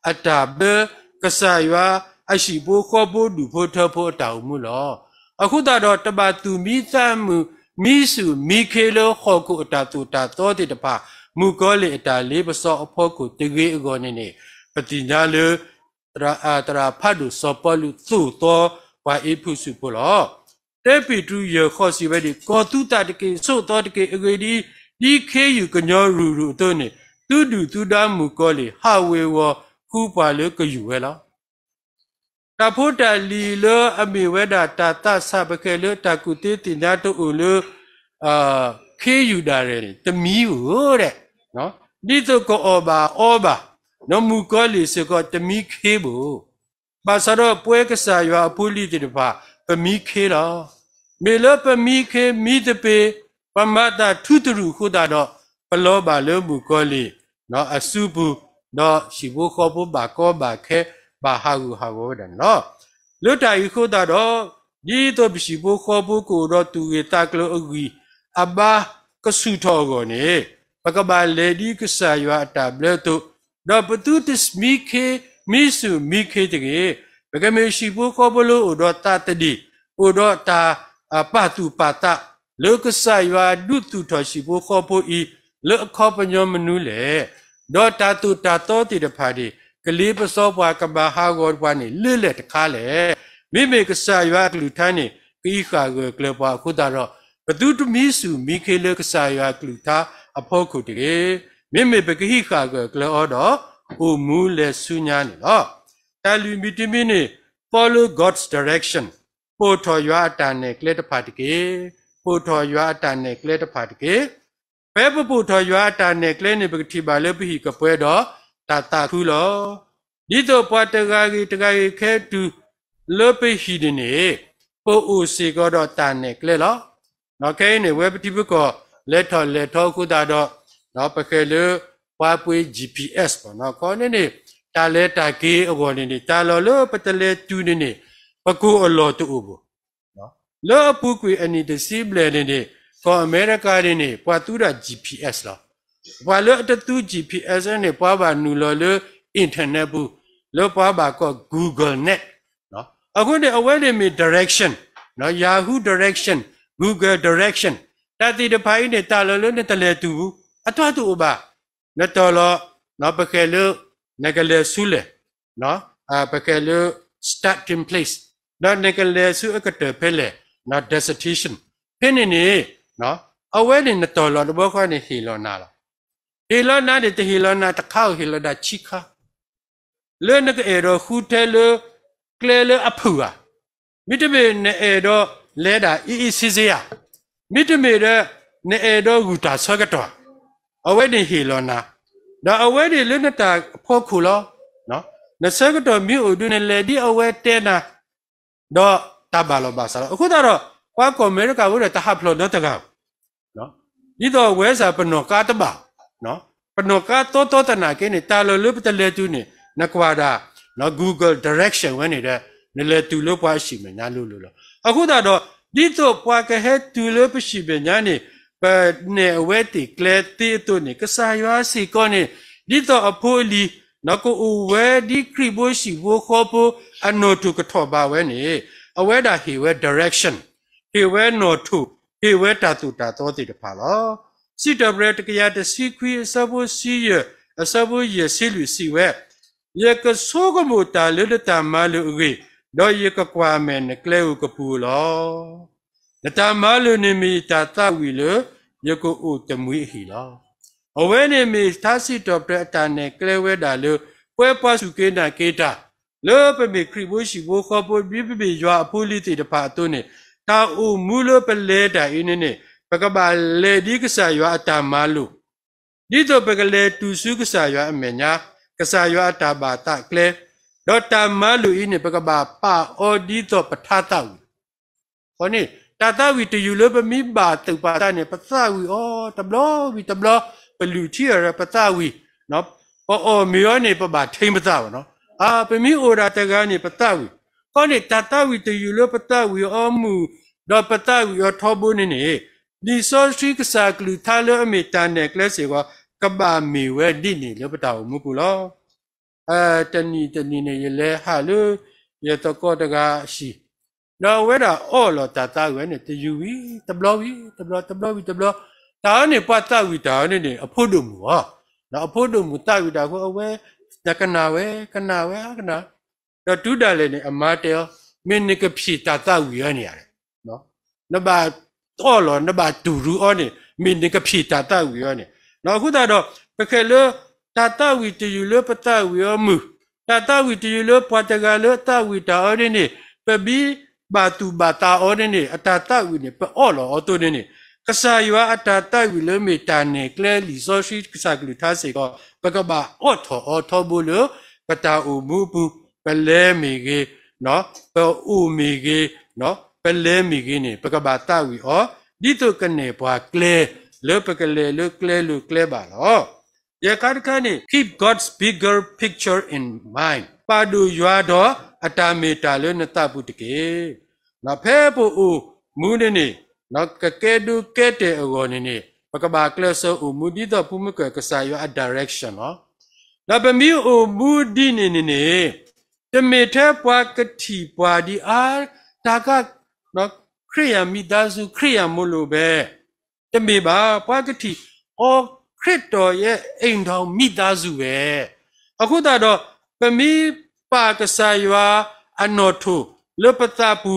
အတၢ်ဘျၢ, ကစၢ်ယွၤအဟံၣ်ဖိဃီဖိဒူၣ်ဖိထၢဖိအတၢ်အိၣ်မူလီၤ. အဃိသတးဒီး တဘၣ်သူၣ်မံသးမုာ် မံဆူၣ်မံခ့လၢဟီၣ်ခိၣ်အတၢ်သိၣ်တၢ်သီသ့ၣ်တဖၣ်, မုၣ်ကီၤလံၢ်အတၢ်လ့ပစီအဖီခိၣ်တဂ့ၤအဂီၢ်န့ၣ်န့ၣ်, ပသ့ၣ်ညါလၢ သရၣ်ဖးဒိၣ်စီၤပီလူးသိၣ်သီပှၤအ့းဖ့းစူးဖိလီၤ. တၢပ့းတရူးယဲၢ်ဃိးစံးဝဲဒ်အံၤ, ကီၤသုသးတက့ၢ်, ဆိးသီတက့ၢ်, အဂ့ၢ်ဒ်အံၤ, ဒ်ခ့ယုၢ်ကညီရူၢ်ရူၢ်အသိးန့ၣ်, သုဒုၣ်သုဒါမုၣ်ကီၤလံၢ် ဟးဝ့ၤဝီၤဃုပှၤလၢကယူၢ်ဝဲလီၤ. တၢ်ဖိတၢ်လံၤလၢအမ့ၢ်ဝဲဒၣ်တၢ်သးစၢ်ပကဲလၢတၢ်ကူၣ်သ့သ့ၣ်ညါတအိၣ်လၢ ခ့ယုၢ်ဒၣ်လဲာ်န့ၣ် တမံဧိၤဒဲး, ဒ်သိးကအီၣ်ဘၣ်အီဘၣ်, ဒီးမုၣ်ကီၤလံၢ်စ့ၢ်ကီးတမံခ့ဘၣ်. ဘၣ်ဆၣ်ဒီးပဝဲကစၢ်ယွၤအဖိအလံၤသ့ၣ်တဖၣ် ပမံခ့လီၤ. မ့ၢ်လၢပမံခ့မံသပ့ၤ, ပမၤသးထူသရူၢ်အဃိသတးဒီး ပလီၤဘၣ်လၢမုၣ်ကီၤလံၢ်အစုပူၤ, ဒီးဟံၣ်ဖိဃီဖိဘၣ်ကီဘၣ်ခဲ ဘၣ်ဟးဂူာ်ဟးဂီၤဝဲဒၣ်န့ၣ်လီၤ. လၢတၢ်အံၤအဃိသတးဒီး ဒ်သိးပဟံၣ်ဖိဃီဖိကအိၣ်ဒီးသူၣ်ဂ့ၤသးကျိၤအဂံၢ် အဘါကဆူၣ်ထီၣ်အဂီၢ်န့ၣ်, ပကဘၣ်လဲၤဒ်ကစၢ်ယွၤအတၢ်ဘျၢအသိး, ဒီးပသုတမံခ့, မံဆူၣ်မံခ့တဂ့ၤ. ပကမ့ၢ်ဟံၣ်ဖိဃီဖိလၢအိၣ်ဒီးသးသဒ့ၣ်, အိၣ်ဒီးတၢ်ပာ်သူၣ်ပာ်သး, လၢကစၢ်ယွၤဒုးသူၣ်ထီၣ်ဟံၣ်ဖိဃီဖိအံၤ လၢအခီပညီမနုၤလဲၣ်. ဒီးတၢ်သိၣ်တၢ်သီသ့ၣ်တဖၣ်န့ၣ် ကလ့ပစီပှၤ ကဘၣ်ဟးဂီၤပှၤန့ၣ် လၢလဲၣ်တခါလဲၣ်. မ့မ့ၢ်ကစၢ်ယွၤအကလုၢ်ကထါန့ၣ် ကဟံးဃာ်ဂၢၢ်ကျၢၤပှၤအဃိသတးဒီး, ပသုတမံဆူၣ်မံခ့လၢကစၢ်ယွၤအကလုၢ်ကထါအဖီခိၣ်တဂ့ၤ. မ့မ့ၢ်ပကဟံးဃာ်ဂၢၢ်ကျၢၤအီၤဒီး အိၣ်မူလဲၤဆူညါန့ၣ်လီၤ. တၢ်လုၢ်မံၤတမံၤန့ၣ် follow God's direction, ပိာ်ထီၣ်ယွၤအတၢ်နဲၣ်ကျဲတဖၣ်တက့ၢ်. ပိာ်ထီၣ်ယွၤအတၢ်နဲၣ်ကျဲတဖၣ်တက့ၢ်. ဖဲပပိာ်ထီၣ်ယွၤအတၢ်နဲၣ်ကျဲန့ၣ် ပကထံၣ်ဘၣ်လၢပဟံၣ်ကပှဲၤဒီးတၢ်သးခုလီၤ. ဒ်သိးပှၤတဂၤဂ့ၤတဂၤဂ့ၤခဲတုၤလၢပဟံၣ်န့ၣ်န့ၣ်, ပအိၣ်စ့ၢ်ကီးဒီးတၢ်နဲၣ်ကျဲလီၤ. ခဲအံၤန့ၣ် ဝဲပထံပကီၢ်လဲၤထီၣ်လဲၤထီအဃိသတးဒီး, ပဃဲၤလၢပှၤပှ့ၤ G P S ဘၣ်နီၤ. ခီန့ၣ်န့ၣ် တၢ်လဲၤတၢ်က့ၤအဂီၢ်န့ၣ်န့ၣ် တၢ်လီၢ်လၢပတလဲၤတုၤန့ၣ်န့ၣ် ပကိၢ်အလီၢ်တအိၣ်ဘၣ်. လၢအပူၤကွံာ်အနံၣ်တဆံဘျဲၣ်န့ၣ်န့ၣ် ကီၢ်အမဲရကၤန့ၣ်န့ၣ် ပှၤသူဒၣ် G P S လီၤ. ပှၤလၢအတသူ G P S န့ၣ် ပှၤဘၣ်နုာ်လီၤလၢ internet ပူၤ, လၢပှၤဘၣ်ကိး Google Net အဃိန့ၣ် အဝဲန့ၣ်မ့ၢ် direction, Yahoo direction, Google direction, တၢ်သ့ၣ်တဖၣ်အံၤန့ၣ် တၢ်လီၢ်လၢနတလဲၤတုၤဘူး, အတၢ်တအိၣ်ဘၣ်. နတီၢ်လီၤ, ပဃဲၤလၢ နကလဲၤဆူလဲၣ်, ပဃဲၤလၢ starting place, ဒီးနကလဲၤဆူအကတၢၢ်ဖဲလဲၣ်, destination, ဖဲန့ၣ်န့ၣ် အဝဲန့ၣ်နတီၢ်လီၤတဘျီဃီန့ၣ် ဟ့ၣ်လီၤနၤလီၤ. ဟ့ၣ်လီၤနၤန့ၣ် တဟ့ၣ်လီၤနၤတခါဧိၤ, ဟ့ၣ်လီၤနၤဆံခါ လၢနကအဲၣ်ဒိးဃုထဲလၢကျဲလၢအဖုၣ်ဧါ, မ့တမ့ၢ်နအဲၣ်ဒိးလဲၤဒၣ်အ့ၣ်အ့ၣ်ဆ့ဆ့ဧါ, မ့တမ့ၢ်ဒီး နအဲၣ်ဒိးဂုၢ်တၢ်ဆၢကတီၢ်, အဝဲန့ၣ်ဟ့ၣ်လီၤနၤ, ဒီးအဝဲန့ၣ်လၢနတၢ်ဖီခိၣ်လီၤ. နဆၢကတီၢ်မ့ၢ်အိၣ်ဒုး နလဲၤဒ်အဝဲတဲနၤ, ဒီးတၢ်ဘၣ်လီၤဘၣ်စးလီၤ. အဃိသတးဒီး ပှၤကီၢ်အမဲရကၤဖိဒီး တဟးဖျိးနီတဂၤ ဒ်သိးဝဲစ့ၢ်ပနီၢ်ကါတဘၣ်, ပနီၢ်ကါတီတီသနာ်က့န့ၣ် တၢ်လီၢ်လၢပတလဲၤတုၤန့ၣ် နကွၢ်ဒၣ် Google direction ဝဲန့ၣ်ဒီး နလဲၤတုၤလၢပှၤအဟံၣ်မဲာ်ညါလိၤလိၤလီၤ. အဃိသတးဒီး ဒ်သိးပှၤကဟဲတုၤလၢပဟံၣ်မဲာ်ညါန့ၣ် ပနဲၣ်အဝဲသ့ၣ်ကျဲသ့အသိးန့ၣ် ကစၢ်ယွၤစ့ၢ်ကီးန့ၣ် ဒ်သိးအဖိအလံၤ ကအိၣ်ဝဲဒ်ခရံာ်ဖိဟံၣ်ဖိဃီဖိအနီၣ်ထိၣ်ကထီၣ်ဘးဝဲန့ၣ် အဝဲဒၣ်ဟ့ၣ်ဝဲ direction, ဟ့ၣ်ဝဲနီၣ်ထိၣ်, ဟ့ၣ်ဝဲတၢ်သိၣ်တၢ်သီသ့ၣ်တဖၣ်လီၤ. စံးထီၣ်ပတြၢၤ တကယၤတဆံခွံ အဆၢဖိဆံယဲၢ်, အဆၢဖိယဲၢ်ဆံလွံၢ်စံးဝဲ, ယကဆိကမိၣ်တၢ်လၢနတၢ်မၤလိာ်အဂ့ၢ်, ဒီးယကကွၢ်မဲာ်နကျဲဧိၤကပူၤဧိၤလီၤ. နတၢ်မၤလိာ်န့ၣ်မ့ၢ်ယတၢ်သးဝံၣ်လၢ ယကအိၣ်တမှံၤအဟံၣ်လီၤ. အဝဲန့ၣ်မ့ၢ်ထါစံးထီၣ်ပတြၢၤအတၢ်နဲၣ်ကျဲဝဲဒၣ်လၢ ပဝဲပှၤစူၢ်က့ၤနာ်က့ၤတၢ် လၢပမ့ၢ်ခရံာ်ဖိဟံၣ်ဖိဃီဖိ ဒ်ပမ့ၢ်ယွၤအဖိအလံၤသ့ၣ်တဖၣ်အသိးန့ၣ် တၢ်အိၣ်မူလၢပလဲၤတၢ်အံၤန့ၣ်န့ၣ် ပကဘၣ်လဲၤဒ်ကစၢ်ယွၤအတၢ်မၤလိာ်, ဒ်သိးပကလဲၤတုၤဆူကစၢ်ယွၤအမဲာ်ညါ, ကစၢ်ယွၤအတၢ်ဘၣ်သးကျဲ, ဒီးတၢ်မၤလိာ်အံၤန့ၣ် ပကဘၣ်ပာ်အီၤဒ်သိးပထါသးဝံၣ် အဃိန့ၣ် တၢ်သးဝံၣ်တယုၢ်လၢပမ့ၢ်ဘၣ်သုးပာ်သးန့ၣ် ပသးဝံၣ်အီၤတဘျီဝံၤတဘျီ, ပလုၢ်ထံအီၤဒီးပသးဝံၣ်, ပအီၣ်မ့ၤအီၤန့ၣ် ပဘၣ်ထိပသးဘၣ်နီၤ, ပမ့ၢ်အိၣ်ဒၣ်တဂၤန့ၣ် ပသးဝံၣ်, အဃိန့ၣ် တၢ်သးဝံၣ်တယုၢ်လၢပသးဝံၣ်အီၤမုၢ်, ဒီးပသးဝံၣ်အီၤထီဘိန့ၣ်န့ၣ်, လံာ်စီဆှံကစၢ်ကလုၢ်ကထါလၢအမ့ၢ်တၢ်နဲၣ်ကျဲစ့ၢ်ကီး ကဘၣ်မ့ၢ်ဝဲဒ်န့ၣ်လၢပတၢ်အိၣ်မူပူၤလီၤ. တနံၤတနံၤန့ၣ် ယလဲၤဟးလၢ ယသကိးတဂၤအဟံၣ်, ဒီးအဝဲဒၣ်အီၣ်လီၤတၢ်သးဝံၣ်ဝဲန့ၣ် တယုၢ်ဝံၤတဘျီဝံၤတဘျီ တဘျီဝံၤတဘျီ, တၢ်အီၤန့ၣ် ပှၤသးဝံၣ်တၢ်အီၤန့ၣ်န့ၣ် အဖိဒိၣ်မုၣ်အီၤ, ဒီးအဖိဒိၣ်မုၣ်သးဝံၣ်တၢ်အဃိ အဝဲ ကနၣ်ဝဲ ကနၣ်ဝဲ ကနၣ်, ဒီးတုၤဒၣ်လဲာ်န့ၣ် အမါတဲအီၤ, မ့ၢ်နကဖံးတၢ်သးဝံၣ်အီၤန့ၣ်ဧါ နဘၣ်အီၣ်လီၤ နဘၣ်တူၢ်ရူအီၤန့ၣ် မ့ၢ်နကဖံးတၢ်သးဝံၣ်အီၤန့ၣ်, အဃိသတးဒီး ပဃဲၤလၢ တၢ်သးဝံၣ်တယုၢ်လၢပသးဝံၣ်အီၤမုၢ်, တၢ်သးဝံၣ်တယုၢ်လၢပှၤတဂၤလၢသးဝံၣ်တၢ်အီၤန့ၣ်န့ၣ်, ပမ့ၢ်ဘၣ်သူၣ်ဘၣ်သးအီၤန့ၣ်န့ၣ် အတၢ်သးဝံၣ်န့ၣ် ပအီၣ်လီၤအီၤအသိးန့ၣ်န့ၣ်, ကစၢ်ယွၤအတၢ်သးဝံၣ်လၢမ့ၢ်တၢ်နဲၣ်ကျဲလံာ်စီဆှံကစၢ်ကလုၢ်ကထါစ့ၢ်ကီး ပကဘၣ်အိးထီၣ်အီၤထီဘိလၢ ပတၢ်အိၣ်မူအပူၤ, ပလဲၤမ့ၢ်ဂ့ၤ, ပအိၣ်မ့ၢ်ဂ့ၤ, ပလဲၤမ့ၢ်ဂ့ၤန့ၣ် ပကဘၣ်သးဝံၣ်အီၤ, ဒ်သိးကနဲၣ်ပှၤကျဲ လၢပကလဲၤလၢကျဲလိၤကျဲဘၣ်လီၤ. ယဲၢ်ခါတခါန့ၣ် keep God's bigger picture in mind, ပာ်ဒိၣ်ယွၤဒီးအတၢ်မ့ၢ်တၢ်လၢနသးပူၤတက့ၢ်. ဖဲပအိၣ်မူန့ၣ်န့ၣ် ကကဲဒိကဲတဲာ်အဂီၢ်န့ၣ်န့ၣ် ပကဘၣ်ကျဲးစၢးအိၣ်မူဒ်သိးဖုမုၢ်ကၢၢ်ကစၢ်ယွၤအ direction လီၤ. ဒီးပမ့ၢ်အိၣ်မူဒ်န့ၣ်န့ၣ်န့ၣ် တမ့ၢ်ထဲပှၤကထံၣ်ပှၤဒ်အါ တၢ်ကါ ခရံာ်အမိသားစု ခရံာ်အမိၢ်လိာ်ဘဲ တမ့ၢ်ဘၣ်, ပှၤကထံၣ် အီၤခရံာ်တီၤယဲ အိမ်ထောင် မိသားစု ဝဲ. အဃိသတးဒီး ပမ့ၢ်ပာ်ကစၢ်ယွၤအနီၣ်ထိၣ်လၢပသးပူ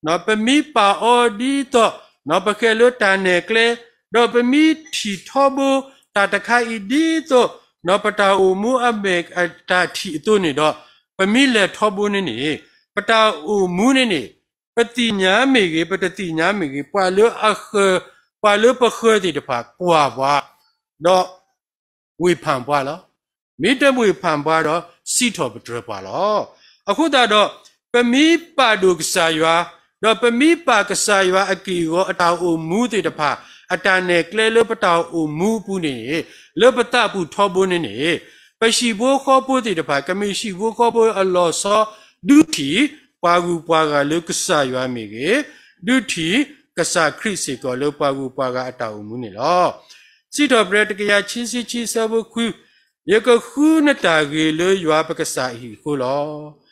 ၤ, ပမ့ၢ်ပာ်အီၤဒ်သိး ပဃဲၤလၢတၢ်နဲၣ်ကျဲ, ဒီးပမ့ၢ်ထံၣ်ထီဘိတၢ်တခါအံၤဒ်သိး ပတၢ်အိၣ်မူအမဲာ်အတၢ်ထံၣ်အသိးန့ၣ်ဒီး ပမ့ၢ်လဲၤထီဘိန့ၣ်န့ၣ် ပတၢ်အိၣ်မူန့ၣ်န့ၣ် ပသ့ၣ်ညါမ့ၢ်ဂ့ၤ ပတသ့ၣ်ညါမ့ၢ်ဂ့ၤ ပှၤလၢအဃၢၤ ပှၤလၢပဃၢၤသ့ၣ်တဖၣ်ကွၢ်ပှၤ ဒီးဝေဖန်ပှၤလီၤ. မ့ၢ်တဝေဖန်ပှၤဒီး စံးထီၣ်ပတြၢၤပှၤလီၤ. အဃိသတးဒီး ပမ့ၢ်ပာ်ဒိၣ်ကစၢ်ယွၤ, ဒီးပမ့ၢ်ပာ်ကစၢ်ယွၤအက့ၢ်အဂီၤအတၢ်အိၣ်မူသ့ၣ်တဖၣ် အတၢ်နဲၣ်ကျဲလၢပတၢ်အိၣ်မူအပူၤန့ၣ် လၢပသးပူၤထီဘိန့ၣ်န့ၣ် ပဟံၣ်ဖိဃီဖိသ့ၣ်တဖၣ် ကမ့ၢ်ဟံၣ်ဖိဃီဖိအလီၤဆီ ဒုးထံၣ်ပှၤဂုၤပှၤဂၤလၢကစၢ်ယွၤမ့ၢ်ဂ့ၤ, ဒုးထံၣ်ကစၢ်ခရံာ်စ့ၢ်ကီးလၢပှၤဂုၤပှၤဂၤအတၢ်အိၣ်မူန့ၣ်လီၤ. စံးထီၣ်ပတြၢၤတကယၤခံဆံခံ ဆၢဖိခွံ, ယကဃုနတၢ်ဂ့ၤလၢယွၤပကစၢ်အဟံၣ်အဃိလီၤ.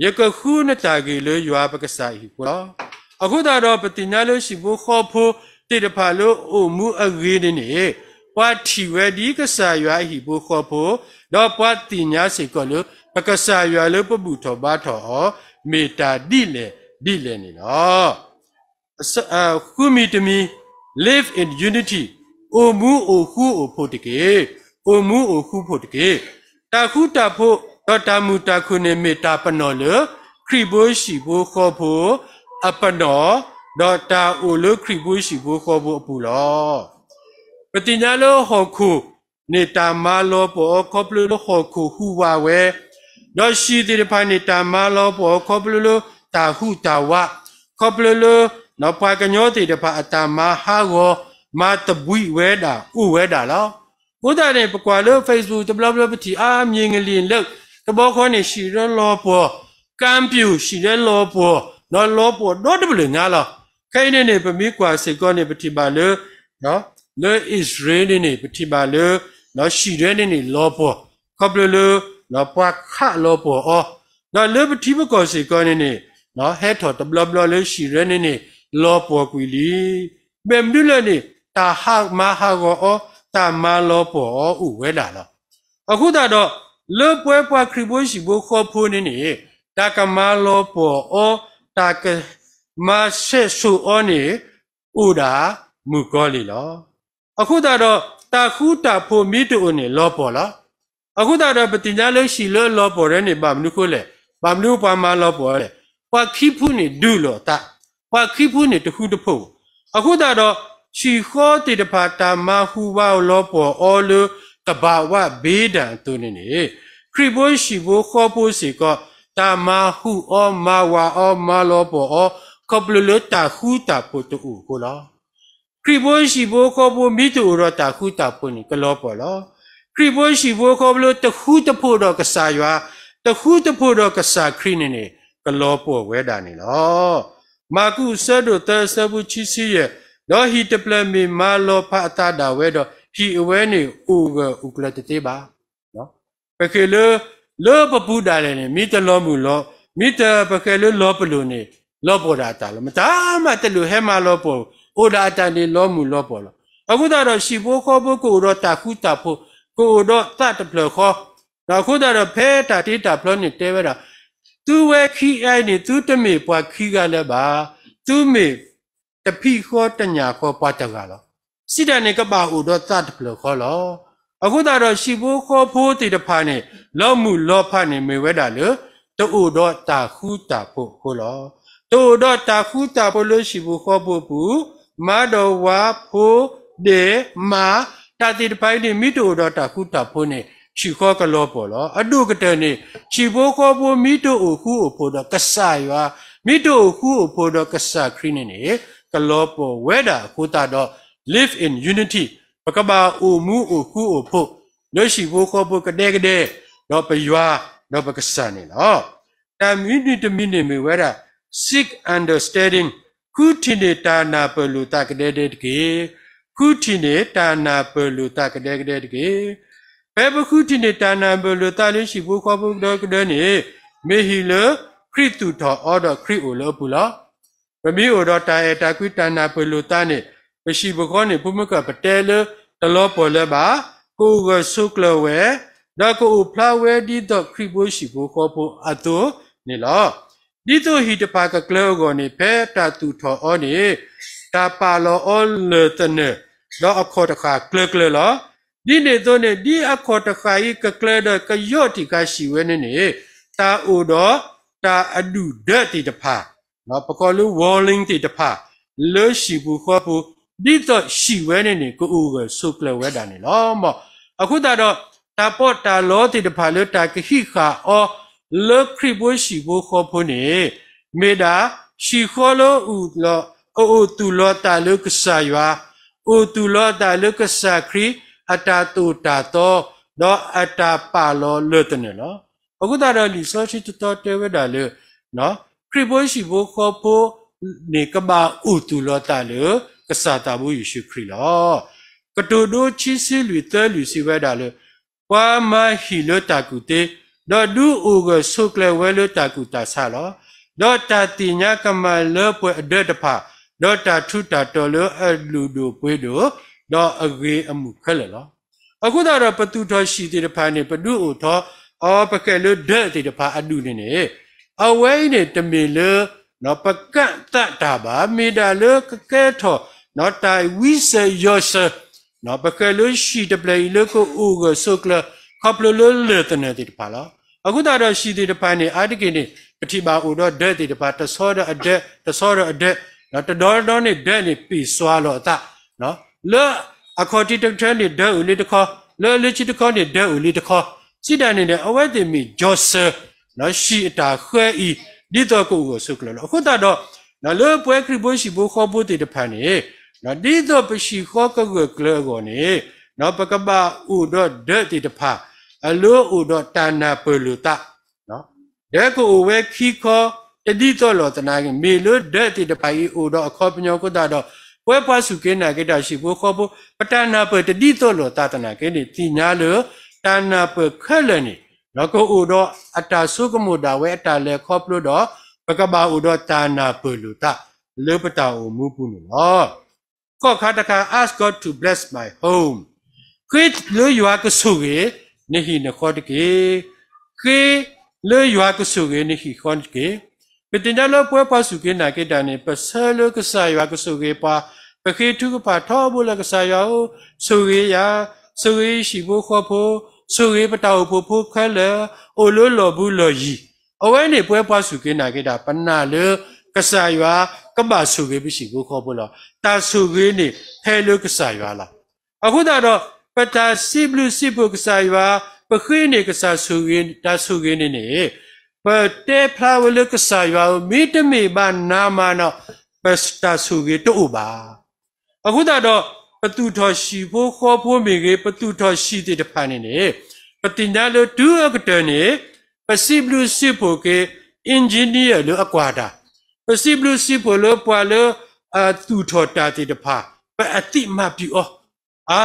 ယကဃုနတၢ်ဂ့ၤလၢယွၤပကစၢ်အဟံၣ်အဃိလီၤ. အဃိသတးဒီး ပသ့ၣ်ညါလၢဟံၣ်ဖိဃီဖိသ့ၣ်တဖၣ်လၢအိၣ်မူအဂ့ၤန့ၣ်န့ၣ် ပှၤထံၣ်ဝဲဒ်ကစၢ်ယွၤအဟံၣ်ဖိဃီဖိ, ဒီးပှၤသ့ၣ်ညါစ့ၢ်ကီးလၢ ပကစၢ်ယွၤလၢပဘူၣ်ထီၣ်ဘါထီၣ်အီၤ မ့ၢ်တၢ်ဒ်လဲၣ်ဒ်လဲၣ်န့ၣ်လီၤ. ဃုမံၤတမံၤ, live in unity, အိၣ်မူအိၣ်ဃူအိၣ်ဖိးတက့ၢ်. အိၣ်မူအိၣ်ဃူဖိးတက့ၢ်. တၢ်ဃူတၢ်ဖိး ဒီးတၢ်မုာ်တၢ်ခုၣ်န့ၣ်မ့ၢ်တၢ်ပနီၣ်လၢ ခရံာ်ဖိဟံၣ်ဖိဃီဖိအပနီၣ်, ဒီးတၢ်အိၣ်လၢခရံာ်ဖိဟံၣ်ဖိဃီဖိအပူၤလီၤ. ပသ့ၣ်ညါလၢဟီၣ်ခိၣ်န့ၣ်တၢ်မၤလီၤပှီၢ်အီၤ ခီဖျိလၢဟီၣ်ခိၣ်ဟူးဝးဝဲ, ဒီးဟံၣ်သ့ၣ်တဖၣ်န့ၣ်တၢ်မၤလီၤပှီၢ်အီၤ ခီဖျိလၢတၢ်ဟူးတၢ်ဝး, ခီဖျိလၢ ပှၤကညီသ့ၣ်တဖၣ်အတၢ်မၤဟးဂီၤ မၤသဘှံးဝဲဒၣ်အိၣ်ဝဲဒၣ်လီၤ. အဃိသတးန့ၣ် ပကွၢ်လၢ Facebook တဘျီဘျီပထံၣ်အါ မြင်းကလေး လၢ တဘျီဃီန့ၣ် ဟံၣ်လၢလီၤပှီၢ်, ကၠံပျိၣ် ဟံၣ်လၢလီၤပှီၢ်, ဒီးလီၤပှီၢ်ဒီတဘျုးညါလီၤ. ခဲအံၤန့ၣ်န့ၣ် ပမ့ၢ်ကွၢ်စ့ၢ်ကီးန့ၣ် ပထံၣ်ဘၣ်လၢ လၢအံၣ်စရ့လးန့ၣ်န့ၣ် ပထံၣ်ဘၣ်လၢ ဟံၣ်ဒၢန့ၣ်န့ၣ် လီၤပှီၢ်, ခီဖျိလၢ ပှၤခးလီၤပှီၢ်အီၤ, ဒီးလၢပထံပကီၢ်စ့ၢ်ကီးန့ၣ်န့ၣ် ဟဲထီၣ်တဘျီဘျီလၢဟံၣ်ဒၢန့ၣ်န့ၣ် လီၤပှီၢ်ကွံာ်လံ. မ့ၢ်မနုၤလဲၣ်န့ၣ် တၢ်ဟးမၤဟးဂီၤအီၤ, တၢ်မၤလီၤပှီၢ်အီၤအိၣ်ဝဲဒၣ်လီၤ. အဃိသတးဒီး လၢပဝဲပှၤခရံာ်ဖိဟံၣ်ဖိဃီဖိန့ၣ်န့ၣ် တၢ်ကမၤလီၤပှီၢ်အီၤ, တၢ်ကမၤဆဲးဆိၣ်အီၤန့ၣ် အိၣ်ဒၣ်မုၢ်ကီၤလံၢ်လီၤ. အဃိသတးဒီး တၢ်ဃူတၢ်ဖိးမ့ၢ်တအိၣ်န့ၣ် လီၤပှီၢ်လီၤ. အဃိသတးဒီး ပသ့ၣ်ညါလၢဟံၣ်လၢအလီၤပှီၢ်ဒၢန့ၣ် ဘၣ်မနုၤအဃိလဲၣ်, ဘၣ်မနုၤပှၤမၤလီၤပှီၢ်လဲၣ်, ပှၤခံဖုန့ၣ်ဒုးလိာ်အသး, ပှၤခံဖုန့ၣ်တဃူတဖိး. အဃိသတးဒီး ဟံၣ်ဃီသ့ၣ်တဖၣ် တၢ်မၤဟူးဝးအီၤလီၤပှီၢ်အီၤလၢ ကဘၣ်ဝးဘ့ဒၣ်အသိးန့ၣ်န့ၣ် ခရံာ်ဖိဟံၣ်ဖိဃီဖိစ့ၢ်ကီး တၢ်မၤဟူးအီၤ မၤဝးအီၤ မၤလီၤပှီၢ်အီၤ ခီဖျိလၢတၢ်ဃူတၢ်ဖိး တအိၣ်အဃိလီၤ. ခရံာ်ဖိဟံၣ်ဖိဃီဖိမ့ၢ်တအိၣ်ဒီးတၢ်ဃူတၢ်ဖိးန့ၣ် ကလီၤပှီၢ်လီၤ. ခရံာ်ဖိဟံၣ်ဖိဃီဖိလၢတဃူတဖိးဒီးကစၢ်ယွၤ, တဃူတဖိးဒီးကစၢ်ခရံာ်န့ၣ်န့ၣ် ကလီၤပှီၢ်ဝဲဒၣ်န့ၣ်လီၤ. မၢ်ကူးအဆၢဒိၣ်သၢ အဆၢဖိခံဆံယဲၢ်, ဒီးဟံၣ်တဖျၢၣ်မ့ၢ်မၤလီၤဖးအသးဒၣ်ဝဲဒီး ဟံၣ်အဝဲန့ၣ်အိၣ်ဂၢၢ်အိၣ်ကျၢၤတသ့ဘၣ်. ပဃ့ၢ်လၢ လၢပပူၤဒၣ်လဲာ်န့ၣ် မ့ၢ်တလီၤမုၢ်လီၤ, မ့ၢ်တပဃဲလၢလီၤပလိာ်န့ၣ် လီၤပှီၢ်ဒၣ်အသးလီၤ. မတၤမးတလိၣ်ဟဲမၤလီၤပှီၢ်, အိၣ်ဒၣ်အသးန့ၣ်လီၤမုၢ်လီၤပှီၢ်လီၤ. အဃိသတးဒီး ဟံၣ်ဖိဃီဖိကအိၣ်ဒီးတၢ်ဃူတၢ်ဖိး, ကအိၣ်ဒီးသးတဖျၢၣ်ဃီ, အဃိသတးဒီး ဖဲတၢ်တ့တၢ်ဖျီန့ၣ်တဲဝဲဒၣ်, သုဝဲခံဂၤအံၤန့ၣ် သုတမ့ၢ်ပှၤခံဂၤလၢၤဘၣ်, သုမ့ၢ်တဖံးဃီတညၣ်ဃီပှၤတဂၤလီၤ. စံးတၢ်န့ၣ်ကဘၣ်အိၣ်ဒီးသးတဖျၢၣ်ဃီလီၤ. အဃိသတးဒီး ဟံၣ်ဖိဃီဖိသ့ၣ်တဖၣ်န့ၣ် လီၤမုၢ်လီၤဖးန့ၣ်မ့ၢ်ဝဲဒၣ်လၢ တအိၣ်ဒီးတၢ်ဃူတၢ်ဖိးအဃိလီၤ. တအိၣ်ဒီးတၢ်ဃူတၢ်ဖိးလၢဟံၣ်ဖိဃီဖိအပူၤ, မါဒီးဝၤဖိဒဲးမါ တၢ်သ့ၣ်တဖၣ်အံၤန့ၣ် မ့ၢ်တအိၣ်ဒီးတၢ်ဃူတၢ်ဖိးန့ၣ် ဟံၣ်ဃီကလီၤပှီၢ်လီၤ. အဒိၣ်ကတၢၢ်န့ၣ် ဟံၣ်ဖိဃီဖိမ့ၢ်တအိၣ်ဃူအိၣ်ဖိးဒီးကစၢ်ယွၤ, မ့ၢ်တအိၣ်ဃူအိၣ်ဖိးဒီးကစၢ်ခရံာ်န့ၣ်န့ၣ် ကလီၤပှီၢ်ဝဲဒၣ်အဃိသတးဒီး live in unity, ပကဘၣ်အိၣ်မူအိၣ်ဃူအိၣ်ဖိး လၢဟံၣ်ဖိဃီဖိကဒဲကဒဲ ဒီးပယွၤ ဒီးပကစၢ်န့ၣ်လီၤ. တၢ်မနုၤတမံၤန့ၣ်မ့ၢ်ဝဲဒၣ် seek understanding, ဃုထံၣ်န့ၢ်တၢ်နၢ်ပၢၢ်လိာ်သးကဒဲကဒဲတက့ၢ်. ဃုထံၣ်န့ၢ်တၢ်နၢ်ပၢၢ်လိာ်သးကဒဲကဒဲတက့ၢ်. ဖဲပဃုထံၣ်န့ၢ်တၢ်နၢ်ပၢၢ်လိာ်သးလၢဟံၣ်ဖိဃီဖိကဒဲကဒဲန့ၣ် မ့ၢ်ဟံၣ်လၢခရံာ်သူၣ်ထီၣ်အီၤဒီးခရံာ်အိၣ်လၢအပူၤလီၤ. ပမ့ၢ်အိၣ်ဒီးတၢ်အဲၣ်တၢ်ကွံတၢ်နၢ်ပၢၢ်လိာ်သးန့ၣ် ပဟံၣ်ပဃီန့ၣ် ဖိမုၣ်ကၢ်ပတဲလၢတလီၤပှီၢ်လၢၤဘၣ်, ကအိၣ်ဂၢၢ်ဆိးကျၢၤဝဲ, ဒီးကအိၣ်ဖျါဝဲဒ်သိးခရံာ်ဖိဟံၣ်ဖိဃီဖိအသိးန့ၣ်လီၤ. ဒ်သိးဟံၣ်တဖၣ်ကကျၢၤအဂီၢ်န့ၣ် ဖဲတၢ်သူၣ်ထီၣ်အီၤန့ၣ် တၢ်ပာ်လီၤအီၤလၢာ်သနၢၣ်, ဒီးအခီၣ်တဃာ်ကျၢၤကျၢၤလီၤ. ဒ်န့ၣ်အသိးန့ၣ် ဒ်အခီၣ်တဃာ်အံၤကကျၢၤဒီးကယီၣ်ထံၣ်ခါဆံၣ်ဝဲန့ၣ်န့ၣ် တၢ်အိၣ်ဒီးတၢ်အဒူၣ်ဒၢးသ့ၣ်တဖၣ် ပကိးလၢ warning သ့ၣ်တဖၣ် လၢဟံၣ်ပူၤဃီပူၤ ဒ်သိးဆံၣ်ဝဲန့ၣ်န့ၣ် ကအိၣ်ဂၢၢ်ဆိးကျၢၤဝဲဒၣ်န့ၣ်လီၤ. အဃိသတးဒီး တၢ်ပီးတၢ်လီသ့ၣ်တဖၣ်လၢတၢ်ကဟံးဃာ်အီၤ လၢခရံာ်ဖိဟံၣ်ဖိဃီဖိန့ၣ် မ့ၢ်ဒၣ် ဟံၣ်ဃီလၢ အအိၣ်သူၣ်လီၤအသးလၢကစၢ်ယွၤ, အိၣ်သူၣ်လီၤအသးလၢကစၢ်ခရံာ်အတၢ်သိၣ်တၢ်သီ ဒီးအတၢ်ပာ်လီၤလၢာ်သနၢၣ်လီၤ. အဃိသတးဒီးလံာ်စီဆှံတတီတဲဝဲဒၣ်လၢ ခရံာ်ဖိဟံၣ်ဖိဃီဖိန့ၣ် ကဘၣ်အိၣ်သူၣ်လီၤအသးလၢ ကစၢ်သးဘိယ့ၣ်ၡူးခရံာ်လီၤ. ကတိၤဒိဆံဆံလွံၢ်သၢလွံၢ်စံးဝဲဒၣ်လၢ ပှၤမၤဟံၣ်လၢတၢ်ကူၣ်သ့, ဒီးဒုးအိၣ်ဂၢၢ်ဆိးကျၢၤဝဲလၢတၢ်ကူၣ်သးဆးလီၤ. ဒီးတၢ်သ့ၣ်ညါကမၣ်လၢပှဲၤအဒၢးတဖၣ်, ဒီးတၢ်ထူးတၢ်တီၤလၢအလုၢ်ဒိၣ်ပှ့ၤဒိၣ်, ဒီးအဂ့ၤအမုာ်ခဲလၢာ်လီၤ. အဃိသတးဒီး ပသူၣ်ထီၣ်ဟံၣ်သ့ၣ်တဖၣ်န့ၣ် ပဒုးအိၣ်ထီၣ်အီၤ ပဃဲၤလၢဒၢးသ့ၣ်တဖၣ်အဒူၣ်န့ၣ်န့ၣ်, အဝဲအံၤန့ၣ် တမ့ၢ်လၢ ပကၣ်သးတၢ်ဘၣ်, မ့ၢ်ဒၣ်လၢကကဲထီၣ် တၢ်ဝံစၢၤယီၤစၢၤ ပဃဲၤလၢဟံၣ်တဖျၢၣ်အံၤလၢကအိၣ်ဂၢၢ်ဆိးကျၢၤ ခီဖျိလၢလၢာ်သနၢၣ်သ့ၣ်တဖၣ်လီၤ. အဃိသတးဒီးဟံၣ်သ့ၣ်တဖၣ်န့ၣ် အါတက့ၢ်န့ၣ် ပထံၣ်ဘၣ်အိၣ်ဒီးဒၢးသ့ၣ်တဖၣ် တဆီဒီးအဒၢး, တဆီဒီးအဒၢး, တဒီဒီန့ၣ်ဒၢးန့ၣ်ပ့ၢ်စွါလီၤအသး, လၢအခီၣ်ထံးတထၢန့ၣ်ဒၢးအိၣ်လံတခီ, လၢအလၢဆံတခီန့ၣ်ဒၢးအိၣ်လံတခီ, စံးဒၣ်န့ၣ်န့ၣ် အဝဲသ့ၣ်မ့ၢ်ယီၤစၢၤ ဟံၣ်အတၢ်ဃၢအံၤ ဒ်သိးကအိၣ်ဂၢၢ်ဆိးကျၢၤလီၤ. အဃိသတးဒီး လၢပဝဲခရံာ်ဖိဟံၣ်ဖိဃီဖိသ့ၣ်တဖၣ်န့ၣ် ဒ်သိးပဟံၣ်ဃီကဂၢၢ်ကျၢၤအဂီၢ်န့ၣ် ပကဘၣ်အိၣ်ဒီးဒၢးသ့ၣ်တဖၣ် အလၢအိၣ်ဒီးတၢ်နၢ်ပၢၢ်လိာ်သး ဒၢးကအိၣ်ဝဲခံခီ တဒ်သိးလိာ်သနာ်က့ မ့ၢ်လၢဒၢးသ့ၣ်တဖၣ်အံၤအိၣ်ဒီးအခီပညီအဃိသတးဒီး ပဝဲပှၤစူၢ်က့ၤနာ်က့ၤတၢ်ဟံၣ်ဖိဃီဖိ ပတၢ်နၢ်ပၢၢ်တဒ်သိးလိာ်သးသနာ်က့န့ၣ် သ့ၣ်ညါလၢ တၢ်နၢ်ပၢၢ်ခဲလၢာ်န့ၣ် ကအိၣ်ဒီးအတၢ်ဆိကမိၣ်ဒၣ်ဝဲအတၢ်လဲၤခီဖျိဒီး ပကဘၣ်အိၣ်ဒီးတၢ်နၢ်ပၢၢ်လိာ်သး လၢပတၢ်အိၣ်မူပူၤန့ၣ်လီၤ. ကီၢ်ခါတခါ ask God to bless my home ဃ့လၢယွၤကဆိၣ်ဂ့ၤ နဟံၣ်နဃီတက့ၢ်. ဃ့လၢယွၤကဆိၣ်ဂ့ၤနဟံၣ်ဃီတက့ၢ်. ပသ့ၣ်ညါလၢပဝဲပှၤစူၢ်က့ၤနာ်က့ၤတၢ်န့ၣ် ပဆၢလၢကစၢ်ယွၤကဆိၣ်ဂ့ၤပှၤ, ပဃ့ထုကဖၣ်ထီဘိလၢကစၢ်ယွၤဧၢ, ဆိၣ်ဂ့ၤယၤ, ဆိၣ်ဂ့ၤယဟံၣ်ဖိဃီဖိ, ဆိၣ်ဂ့ၤပတၢ်အိၣ်ဖှိၣ်ဖိခဲလၢာ်, အိၣ်လၢလီၢ်ဘူးလီၢ်ယံၤ, အဝဲန့ၣ်ပဝဲပှၤစူၢ်က့ၤနာ်က့ၤတၢ် ပနာ်လၢကစၢ်ယွၤကဘၣ်ဆိၣ်ဂ့ၤပဟံၣ်ဖိဃီဖိလီၤ. တၢ်ဆိၣ်ဂ့ၤန့ၣ် ဟဲလၢကစၢ်ယွၤလီၤ. အဃိသတးဒီး ပတၢ်စံးဘျုးစံးဖှိၣ်ကစၢ်ယွၤ, ပဃ့န့ၢ်ကစၢ်ဆိၣ်ဂ့ၤ တၢ်ဆိၣ်ဂ့ၤန့ၣ်န့ၣ် ပတဲဖျါဝဲလၢကစၢ်ယွၤဧၢ, မ့တမ့ၢ်ဘၣ်နၤမၤဒီး ပတၢ်ဆိၣ်ဂ့ၤတအိၣ်ဘၣ်. အဃိသတးဒီး ပသူၣ်ထီၣ်ဟံၣ်ဖိဃီဖိမ့ၢ်ဂ့ၤ, ပသူၣ်ထီၣ်ဟံၣ်သ့ၣ်တဖၣ်န့ၣ်န့ၣ် ပသ့ၣ်ညါလၢတုၤအကတၢၢ်န့ၣ် ပစံးဘျုးစံးဖှိၣ်က့ၤ engineer လၢအကွၢ်တၢ်, ပစံးဘျုးစံးဖှိၣ်လၢပှၤလၢအသူၣ်ထီၣ်တၢ်သ့ၣ်တဖၣ်, ပအသိးမၤပျူၤအီၤ, အါ,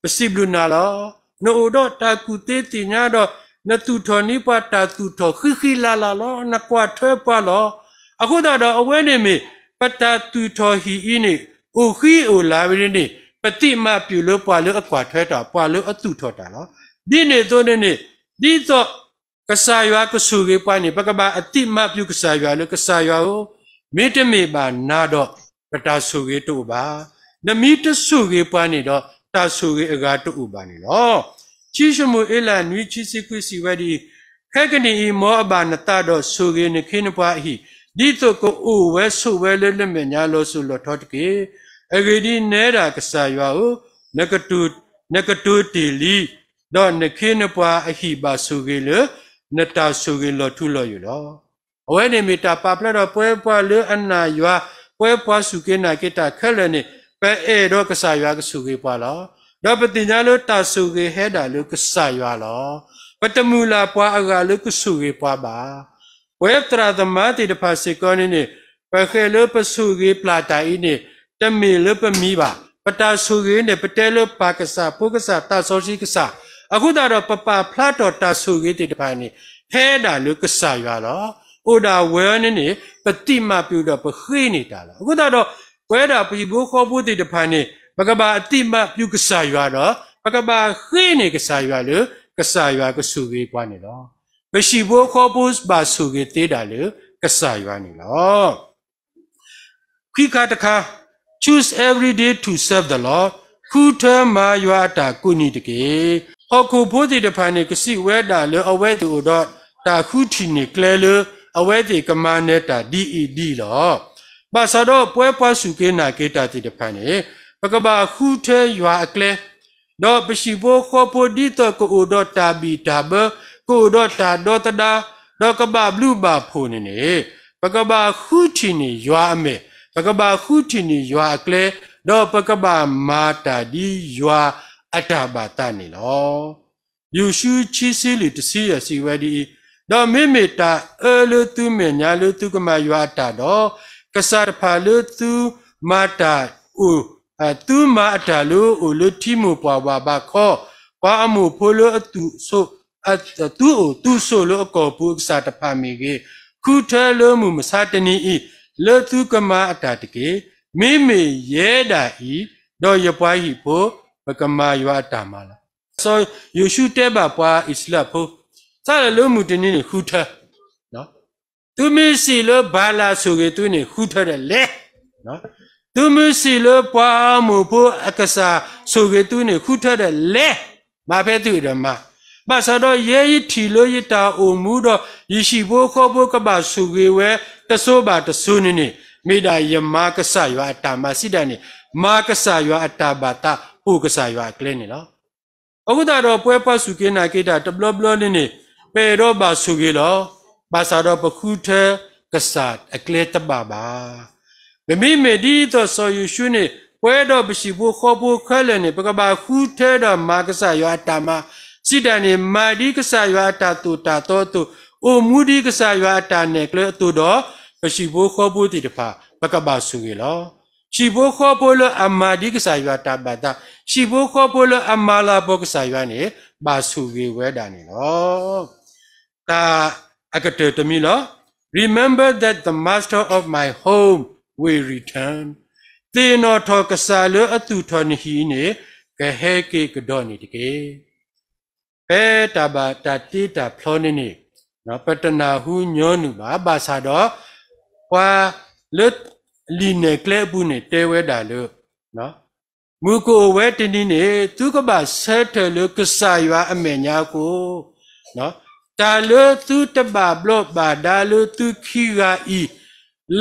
ပစံးဘျုးနၤလီၤ. နအိၣ်ဒီးတၢ်ကူၣ်သ့သ့ၣ်ညါဒီး နသူၣ်ထီၣ်န့ၢ်ပှၤတၢ်သူၣ်ထီၣ်ဃံဃံလၤလၤလီၤ. နကွၢ်ထွဲပှၤလီၤ. အဃိသတးဒီးအဝဲန့ၣ်မ့ၢ် ပတၢ်သူၣ်ထီၣ်ဟံၣ်အံၤန့ၣ် အိၣ်ဃံအိၣ်လၤဝဲန့ၣ် ပသိးမၤပျူၤလၢပှၤလၢအကွၢ်ထွဲတၢ်, ပှၤလၢအသူၣ်ထီၣ်တၢ်လီၤ. ဒ်န့ၣ်အသိးန့ၣ်န့ၣ် ဒ်သိး ကစၢ်ယွၤကဆိၣ်ဂ့ၤပှၤန့ၣ် ပကဘၣ်အသိးမၤပျူၤကစၢ်ယွၤလၢကစၢ်ယွၤဧၢ, မ့တမ့ၢ်ဘၣ်နၤဒီး ပတၢ်ဆိၣ်ဂ့ၤတအိၣ်ဘၣ်. နမ့ၢ်တဆိၣ်ဂ့ၤပှၤန့ၣ်ဒီး တၢ်ဆိၣ်ဂ့ၤအဂၤတအိၣ်ဘၣ်န့ၣ်လီၤ. ခံၡမူၤအ့လးနွံဆံဃုစံးဝဲဒ်အံၤ, ခဲကနံၣ်အံၤ မ်အဘၣ်နသးဒီးဆိၣ်ဂ့ၤနခ့နပှၤအဟံၣ်, ဒ်သိးကအိၣ်ဝဲဆိးဝဲလၢနမဲာ်ညါလီၤစိၤလီၤထီတက့ၢ်. အဂ့ၢ်ဒ်အံၤ, နဲဒၣ်ကစၢ်ယွၤဧၢ, နကတိၤတ့ၢ်လံ, ဒီးနခ့နပှၤအဟံၣ်ဘၣ်ဆိၣ်ဂ့ၤလၢ နတၢ်ဆိၣ်ဂ့ၤလီၤထူလီၤယိာ်လီၤ. အဝဲန့ၣ်မ့ၢ်တၢ်ပာ်ဖျါဒီးပဝဲပှၤလၢအနာ်ယွၤ, ပဝဲပှၤစူၢ်က့ၤနာ်က့ၤတၢ်ခဲလၢာ်န့ၣ် ပအဲၣ်ဒိးကစၢ်ယွၤကဆိၣ်ဂ့ၤပှၤလီၤ. ဒီးပသ့ၣ်ညါလၢတၢ်ဆိၣ်ဂ့ၤဟဲဒၣ်လၢကစၢ်ယွၤလီၤ. ပတမုၢ်လၢ်ပှၤအဂၤလၢကဆိၣ်ဂ့ၤပှၤဘၣ်. ပဝဲသရၣ်သမါသ့ၣ်တဖၣ်စ့ၢ်ကီးန့ၣ်န့ၣ် ပဃဲလၢပဆိၣ်ဂ့ၤပျၢ်တၢ်အံၤန့ၣ် တမ့ၢ်လၢပမံၤဘၣ်. ပတၢ်ဆိၣ်ဂ့ၤန့ၣ် ပတဲလၢပၢ်ကစၢ်, ဖိကစၢ်, သးစီဆှံကစၢ်. အဃိသတးဒီး ပပာ်ဖျါထီၣ်တၢ်ဆိၣ်ဂ့ၤသ့ၣ်တဖၣ်န့ၣ် ဟဲဒၣ်လၢကစၢ်ယွၤလီၤ. အိၣ်ဒၣ်ဝဲအီၤန့ၣ်န့ၣ် ပသံးမၤပျူၤဒီးပဃ့န့ၢ်တၢ်လီၤ. အဃိသတးဒီး ပဝဲဒၣ်ပဟံၣ်ဖိဃီဖိသ့ၣ်တဖၣ်န့ၣ် ပကဘၣ်အသံးမၤပျူၤကစၢ်ယွၤဒီး ပကဘၣ်ဃ့န့ၢ်ကစၢ်ယွၤလၢ ကစၢ်ယွၤကဆိၣ်ဂ့ၤပှၤန့ၣ်လီၤ. ပဟံၣ်ဖိဃီဖိဘၣ်ဆိၣ်ဂ့ၤသ့ဒၣ်လၢကစၢ်ယွၤန့ၣ်လီၤ. ခံခါတခါ, Choose every day to serve the Lord, ဃုထၢမၤယွၤအတၢ်ကိးနံၤတက့ၢ်. ဟီၣ်ခိၣ်ဖိသ့ၣ်တဖၣ်န့ၣ် ကစံးဝဲဒၣ်လၢအဝဲသ့ၣ်အိၣ်ဒီးတၢ်ဃုထံၣ်န့ၢ်ကျဲလၢ အဝဲသ့ၣ်ကမၤနၢၤတၢ်ဒ်အံၤဒ်အံၤလီၤ. ဘၣ်ဆၣ်ဒီးပဝဲပှၤစူၢ်က့ၤနာ်က့ၤတၢ်သ့ၣ်တဖၣ်န့ၣ် ပကဘၣ်ဃုထၢယွၤအကျဲ ဒီးပဟံၣ်ဖိဃီဖိဒ်သိးကအိၣ်ဒီးတၢ်ဘံၣ်တၢ်ဘၢ, ကအိၣ်ဒီးတၢ်ဒီသဒၣ်, ဒီးကဘၣ်ဘျုးဘၣ်ဖှိၣ်န့ၣ်န့ၣ်, ပကဘၣ်ဃုထံၣ်န့ၢ်ယွၤအမဲာ်, ပကဘၣ်ဃုထံၣ်န့ၢ်ယွၤအကျဲ, ဒီးပကဘၣ်မၤတၢ်ဒ်ယွၤအတၢ်ဘၣ်သးန့ၣ်လီၤ. ယိၤၡူဆံဆံလွံၢ်တဆံယဲၢ်စံးဝဲဒ်အံၤ, ဒီးမ့မ့ၢ်တၢ်အၢလၢသုမဲာ်ညါလၢသုကမၤယွၤအတၢ်ဒီး, ကစၢ်တဖၣ်လၢသုမၤတၢ်အိၣ် သုမၤအတၢ်လၢအအိၣ်လၢထံမိၢ်ပှၢ်ဝးဘးခီ, ပှၤအမိၢ်ဖိလၢအသုး အသုးအိၣ်သုးဆိးလၢအကီၢ်ပူၤအကစၢ်တဖၣ်မ့ၢ်ဂ့ၤ, ဃုထၢလၢမုၢ်မဆါတနံၤအံၤ လၢသုကမၤအတၢ်တက့ၢ်. မ့မ့ၢ်ယဲဒၣ်အံၤ, ဒီးယပှၤဟံၣ်ဖိ ပကမၤယွၤအတၢ်မၤလီၤ. စီၤယိၤၡူတဲဘၣ်ပှၤအံၣ်စရ့လးဖိ, စးလၢလၢမုၢ်တနံၤန့ၣ်ဃုထၢ သုမ့ၢ်စံးလၢဘၤလးဆိၣ်ဂ့ၤသုန့ၣ် ဃုထၢဒီးလဲၤ, သုမ့ၢ်စံးလၢပှၤအမိၢ်ဖိအကစၢ်ဆိၣ်ဂ့ၤသုန့ၣ် ဃုထၢဒီးလဲၤ, မၤဖဲသုဒီးမၤ, ဘၣ်ဆၣ်ဒီးယဲယထံၣ်လၢယတၢ်အိၣ်မူဒီး ယဟံၣ်ဖိဃီဖိကဘၣ်ဆိၣ်ဂ့ၤဝဲတစိၤဘၣ်တစိၤန့ၣ်န့ၣ်, မ့ၢ်ဒၣ်ယမၤကစၢ်ယွၤအတၢ်မၤစံးဒၣ်န့ၣ်, မၤကစၢ်ယွၤအတၢ်ဘၣ်သး ပိာ်ကစၢ်ယွၤအကျဲန့ၣ်လီၤ. အဃိသတးဒီးပဝဲပှၤစူၢ်က့ၤနာ်က့ၤတၢ်တဘျီဘျီန့ၣ်န့ၣ်, ပအဲၣ်ဒိးဘၣ်ဆိၣ်ဂ့ၤလီၤ. ဘၣ်ဆၣ်ဒီးပဃုထၢကစၢ်အကျဲတဘၣ်ဘၣ်. ပမ့မ့ၢ်ဒ်သိးစီၤယိၤၡူန့ၣ်, ပဝဲဒီးပဟံၣ်ဖိဃီဖိခဲလၢာ်န့ၣ်, ပကဘၣ်ဃုထၢဒီးမၤကစၢ်ယွၤအတၢ်မၤစံးဒၣ်န့ၣ်, မၤဒ်ကစၢ်ယွၤအတၢ်သိၣ်တၢ်သီအသိး, အိၣ်မူဒ်ကစၢ်ယွၤအတၢ်နဲၣ်ကျဲအသိးဒီး, ပဟံၣ်ဖိဃီဖိသ့ၣ်တဖၣ် ပကဘၣ်ဆိၣ်ဂ့ၤလီၤ. ဟံၣ်ဖိဃီဖိလၢအမၤဒ်ကစၢ်ယွၤတၢ်ဘၣ်သး, ဟံၣ်ဖိဃီဖိလၢအမၤလၤကပီၤကစၢ်ယွၤန့ၣ်, ဘၣ်ဆိၣ်ဂ့ၤဝဲဒၣ်န့ၣ်လီၤ. တၢ်အကတၢၢ်တမံၤလီၤ. Remember that the master of my home will return. သ့ၣ်နီၣ်ထီၣ်ကစၢ်လၢအသူၣ်ထီၣ်နဟံၣ်အံၤန့ၣ်, ကဟဲက့ၤကဒီးန့ၣ်တက့ၢ်. ဖဲတၢ်ဘၣ်တၢ်တ့တၢ်ဖျီန့ၣ်န့ၣ်, ပတနၢ်ဟူညီနုၢ်ဘၣ်, ဘၣ်ဆၣ်ဒီး ပှၤလၢလံာ်နဲၣ်ကျဲအပူၤန့ၣ်တဲဝဲဒၣ်လၢ, မုၢ်ကအိၣ်ဝဲတနံၤန့ၣ် သုကဘၣ်ဆၢထၢၣ်လၢကစၢ်ယွၤအမဲာ်ညါအဃိ, တၢ်လၢသုတဘၣ်ဘျီးဘၣ်ဒါလၢသုခံဂၤအံၤ,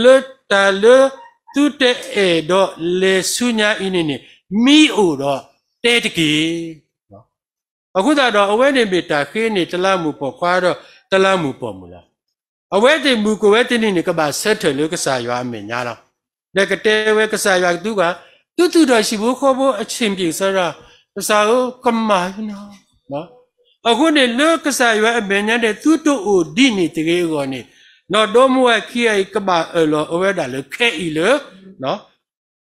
လၢတၢ်လၢသုတအဲၣ်ဒိးလဲၤဆူညါအံၤန့ၣ်န့ၣ်, မ့ၢ်အိၣ်ဒီးတဲတက့ၢ်. အဃိသတးဒီး အဝဲန့ၣ်မ့ၢ်တၢ်ဃ့န့ၢ်တလးမူးပိာ်ခွါဒီးတလးမူးပိာ်မုၣ်လီၤ. အဝဲသ့ၣ်မုၢ်ကအိၣ်ဝဲတနံၤန့ၣ် ကဘၣ်ဆၢထၢၣ်လၢကစၢ်ယွၤအမဲာ်ညါလီၤ. ဒီးကတဲဝဲကစၢ်ယွၤကသူက, သုသူၣ်ထီၣ်ဟံၣ်ဖိဃီဖိအဆ့ၣ်ပံၣ်စရၤ, ကစၢ်ဧၢ ကမၤယနီၤ. အဃိန့ၣ်လၢကစၢ်ယွၤအမဲာ်ညါန့ၣ် သုတအိၣ်ဒံးန့ၣ်တဂ့ၤအဂီၢ်န့ၣ်, နီၢ်ဒီမါဝၤခံဂၤအံၤကဘၣ်အၢၣ်လီၤအဝဲဒၣ်လၢခဲအံၤလၢ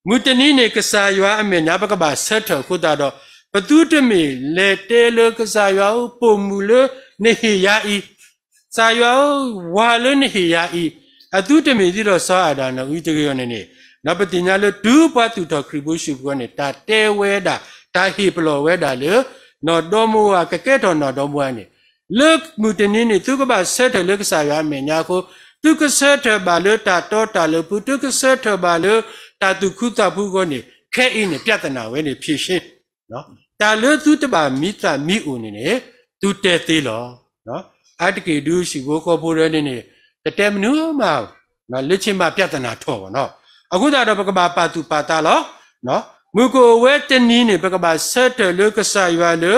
မုၢ်တနံၤန့ၣ် ကစၢ်ယွၤအမဲာ်ညါ ပကဘၣ်ဆၢထၢၣ်အဃိသတးဒီး, ပသုတမ့ၢ်လဲၤတဲလၢကစၢ်ယွၤဧၢ ပိာ်မုၣ်လၢနဟ့ၣ်ယၤအံၤ, ကစၢ်ယွၤဧၢ ဝၤလၢနဟ့ၣ်ယၤအံၤ, အသုတမ့ၢ်ဒ်သိးစီၤအၤဒၣ်နီၢ်အံၤတဂ့ၤအဂီၢ်န့ၣ်န့ၣ်, ပသ့ၣ်ညါလၢတုၤပှၤသူၣ်ထီၣ်ခရံာ်ဖိဟံၣ်ဖိဃီန့ၣ် တၢ်တဲဝဲဒၣ်, တၢ်ဟ့ၣ်ပလီၢ်ဝဲဒၣ်လၢ နီၢ်ဒီမါဝၤကကဲထီၣ်နီၢ်ဒီမါဝၤန့ၣ်, လၢမုၢ်တနံၤန့ၣ် သုကဘၣ်ဆၢထၢၣ်လၢကစၢ်ယွၤအမဲာ်ညါအဃိ, သုကဆၢထၢၣ်ဘၣ်လၢတၢ်တီတၢ်လိၤပူၤ, သုကဆၢထၢၣ်ဘၣ်လၢတၢ်သူၣ်ခုသးခုအဂီၢ်န့ၣ်, ခဲအံၤန့ၣ် ပြဿနာဝဲန့ၣ် ဖြေရှင်း, တၢ်လၢသုတဘၣ်မံသးမံအိၣ်န့ၣ်န့ၣ်, သုတဲသ့လီၤ. အါတက့ၢ်ဒုးဟံၣ်ဖိဃီဖိဒၢန့ၣ်န့ၣ်, တတဲမနုၤမး, လၢဆ့မး ပြဿနာ ထီၣ်ဘၣ်နီၤ. အဃိသတးဒီးပကဘၣ်ပာ်သူၣ်ပာ်သးလီၤ. မုၢ်ကအိၣ်ဝဲတနံၤန့ၣ် ပကဘၣ်ဆၢထၢၣ်လၢကစၢ်ယွၤလၢ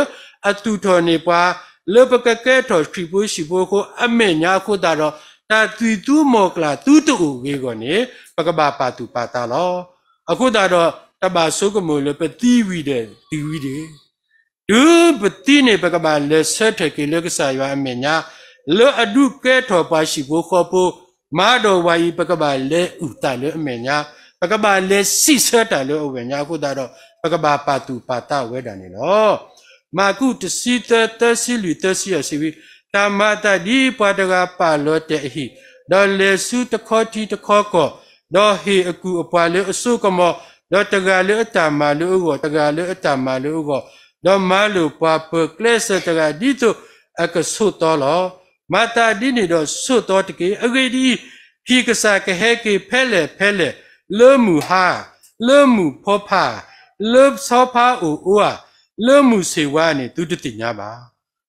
အသူၣ်ထီၣ်န့ၢ်ပှၤ, လၢပကကဲထီၣ်ခရံာ်ဖိဟံၣ်ဖိဃီအမဲာ်ညါအဃိသတးဒီး, တၢ်သွံၣ်သူမီၢ်ကျၢ်သုတအိၣ်ဂ့ၤအဂီၢ်န့ၣ်, ပကဘၣ်ပာ်သူၣ်ပာ်သးလီၤ. အဃိသတးဒီး, တဘၣ်ဆိကမိၣ်လၢပသံဝံၤဒီးသံဝံၤတဂ့ၤ. တုၤပသံန့ၣ် ပကဘၣ်လဲၤဆၢထၢၣ်က့ၤလၢကစၢ်ယွၤအမဲာ်ညါ, လၢအဒုးကဲထီၣ်ပှၤဟံၣ်ဖိဃီဖိ, မၤဒီးဝၤအံၤ ပကဘၣ်လဲၤအုၣ်သးလၢအမဲာ်ညါ, ပကဘၣ်လဲၤစံးဆၢတၢ်လၢအဝဲၢ်ညါအဃိသတးဒီး, ပကဘၣ်ပာ်သူၣ်ပာ်သးဝဲဒၣ်န့ၣ်လီၤ. မၢ်ကူးတဆံသၢ သၢဆံလွံၢ် သၢဆံယဲၢ်စံးဝဲ, တၢ်မၤအသးဒ်ပှၤတဂၤပာ်လီၤတဲာ်အဟံၣ်, ဒီးလဲၤဆူတခီထံတခီကီၢ်, ဒီးဟ့ၣ်အကူၣ်အပှၤလၢအစိကမီၤ, ဒီးတဂၤလၢအတၢ်မၤလၢအဂီၢ်, တဂၤလၢအတၢ်မၤလၢအဂီၢ်, ဒီးမၤလိာ်ပှၤပၢၤကျဲစၢၤတဂၤ ဒ်သိးအကဆိးသီလီၤ. မၤသးဒ်န့ၣ်ဒီးဆိးသီတက့ၢ်. အဂ့ၢ်ဒ်အံၤ, ဟံၣ်ကစၢ်ကဟဲက့ၤဖဲလဲၣ်ဖဲလဲၣ်, လၢမုၢ်ဟါ, လၢမုၢ်ဖီဖါ, လၢဆီဖါအိၣ်အိဧါ, လၢမုၢ်ဆ့ၣ်ဝါန့ၣ် သုတသ့ၣ်ညါဘၣ်.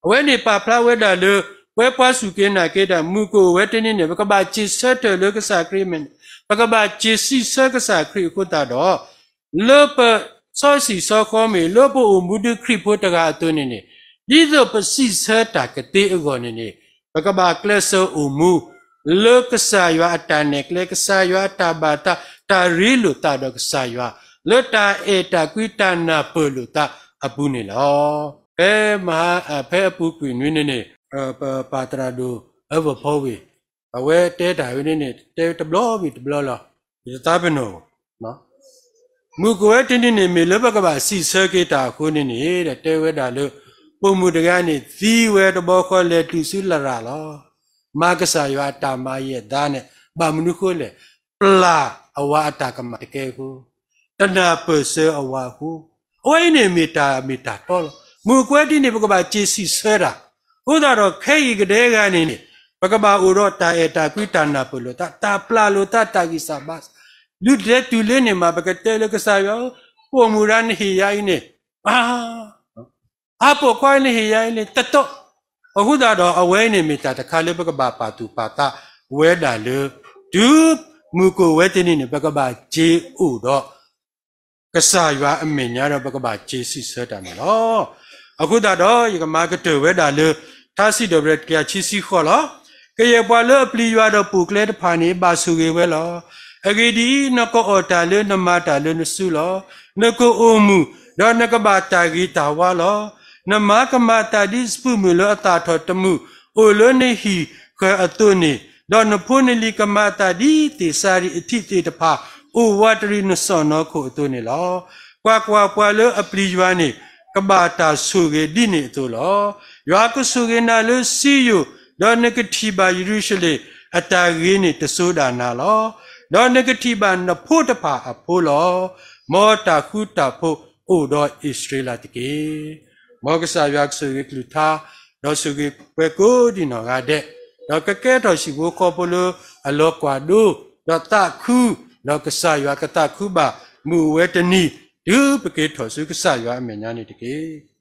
အဝဲန့ၣ်ပာ်ဖျါဝဲဒၣ်လၢ ပဝဲပှၤစူၢ်က့ၤနာ်က့ၤတၢ် မုၢ်ကအိၣ်ဝဲတနံၤန့ၣ် ပကဘၣ်စံးဆၢတၢ်လၢကစၢ်ခရံာ်အမဲာ်ညါ, ပကဘၣ်စံးစံးဆၢကစၢ်ခရံာ်အဃိသတးဒီး လၢပစီဆှံစီဃီမ့ၢ် လၢပအိၣ်မူဒ်ခရံာ်ဖိတဂၤအသိးန့ၣ်န့ၣ်, ဒ်သိးပစံးဆၢတၢ်ကသ့အဂီၢ်န့ၣ်န့ၣ်, ပကဘၣ်ကျဲးစၢးအိၣ်မူ လၢကစၢ်ယွၤအတၢ်နဲၣ်ကျဲ, ကစၢ်ယွၤအတၢ်ဘၣ်သး, တၢ်ရ့လိာ်သးဒီးကစၢ်ယွၤ, လၢတၢ်အဲၣ်တၢ်ကွံတၢ်နၢ်ပၢၢ်လိာ်သးအပူၤန့ၣ်လီၤ. ဖဲမဟါ, ဖဲအပူၤကွံာ်နွံန့ၣ်န့ၣ်, ပပၢ်သရၣ်ဒိၣ် အၢဘၢၣ်ဖီဝ့ၢ် အဝဲတဲတၢ်ဝဲန့ၣ်န့ၣ် တဲတဘျီဝံၤတဘျီလီၤ. ယသးပ့ၤနီၣ် မုၢ်ကအိၣ်ဝဲတနံၤန့ၣ် မ့ၢ်လၢပကဘၣ်စံးဆၢက့ၤတၢ်အဃိန့ၣ်န့ၣ် ဒီးတဲဝဲဒၣ်လၢ ပိာ်မုၣ်တဂၤန့ၣ် သံဝဲတဘျီဃီ လဲၤတုၤဆူလရာ်လီၤ. မၤကစၢ်ယွၤအတၢ်မၤယဲၢ်သးန့ၣ် ဘၣ်မနုၤဃိလဲၣ်, ပျၢ်အဝၤအတၢ်ကမၣ်တကဲအဃိ, တနၢ်ပၢၢ်စၢၤအဝၤအဃိ, အဝဲအံၤန့ၣ်မ့ၢ်တၢ်မ့ၢ်တၢ်တီလီၤ. မုၢ်ကအိၣ်ဝဲတနံၤန့ၣ် ပကဘၣ်စံးဆၢတၢ် အဃိသတးဒီး ခဲအံၤကဒဲဂၤန့ၣ်န့ၣ် ပကဘၣ်အိၣ်ဒီးတၢ်အဲၣ်တၢ်ကွံတၢ်နၢ်ပၢၢ်လိာ်သး, တၢ်ပျၢ်လိာ်သး, တၢ်ဂံၢ်စၢ်ဘါစၢ်, လုၢ်ဒဲးတုၤလၢန့ၣ်မး ပကတဲလၢကစၢ်ယွၤဧၢ, ပိာ်မုၣ်တဂၤနဟ့ၣ်ယၤအံၤန့ၣ်, အါ, အါပိာ်ခွါနဟ့ၣ်ယၤအံၤန့ၣ် တတီၢ်. အဃိသတးဒီး အဝဲအံၤန့ၣ်မ့ၢ်တၢ်တခါလၢပကဘၣ်ပာ်သူၣ်ပာ်သးဝဲဒၣ်လၢ တုၤမုၢ်ကအိၣ်ဝဲတနံၤန့ၣ် ပကဘၣ်စ့အိၣ်ဒီး ကစၢ်ယွၤအမဲာ်ညါဒီး ပကဘၣ်စံးဆၢတၢ်န့ၣ်လီၤ. အဃိသတးဒီး ယကမၤကတၢၢ်ဝဲဒၣ်လၢ ထါစံးထီၣ်ပတြၢၤ တကယၤခံဆံဃိးလီၤ. ကယဲၢ်ပှၤလၢအပျံၤယွၤဒီးပိာ်ကျဲတဖၣ်န့ၣ် ဘၣ်ဆိၣ်ဂ့ၤဝဲလီၤ. အဂ့ၢ်ဒ်အံၤ, နကအီၣ်တၢ်လၢနမၤတၢ်လၢနစုလီၤ. နကအိၣ်မုာ်, ဒီးနကဘၣ်တၢ်ဂ့ၤတၢ်ဝါလီၤ. နမါကမၤအသးဒ်စပူၤမုၢ်လၢအသၣ်ထီၣ်တမုာ်အိၣ်လၢနဟံၣ်ဃၢၤအသိးန့ၣ်, ဒီးနဖိနလံၤကမၤအသးဒ်သ့ၣ်စၤရံးအထံးသ့ၣ်တဖၣ် အိၣ်ဝးတရံးနစီၢ်နီၤခိၣ်အသိးန့ၣ်လီၤ. ကွၢ်ကွၢ်, ပှၤလၢအပျံၤယွၤန့ၣ် ကဘၣ်တၢ်ဆိၣ်ဂ့ၤဒ်န့ၣ်အသိးလီၤ. ယွၤကဆိၣ်ဂ့ၤနၤလၢစံယိၣ်, ဒီးနကထံၣ်ဘၣ်ယရူၤၡလ့ၣ်အတၢ်ဂ့ၤန့ၣ်တစိၤဒၣ်နၤလီၤ. ဒီးနကထံၣ်ဘၣ်နဖိတဖၣ်အဖိလီၤ. မ်တၢ်ဃူတၢ်ဖိးအိၣ်ဒီးအံၣ်စရ့လးတက့ၢ်. မ်ကစၢ်ယွၤကဆိၣ်ဂ့ၤကလုၢ်ကထါ, ဒီးဆိၣ်ဂ့ၤပှၤကိးဒံးနီၢ်ဂၤဒဲး, ဒီးကကဲထီၣ်ဟံၣ်ဖိဃီဖိလၢအလီၤကွၢ်ဒိ, ဒီးသးခု, ဒီးကစၢ်ယွၤကသးခုဘၣ်မုၢ်ဝဲတနံၤ, တုၤပက့ၤထီၣ်ဆူကစၢ်ယွၤအမဲာ်ညါန့ၣ်တက့ၢ်.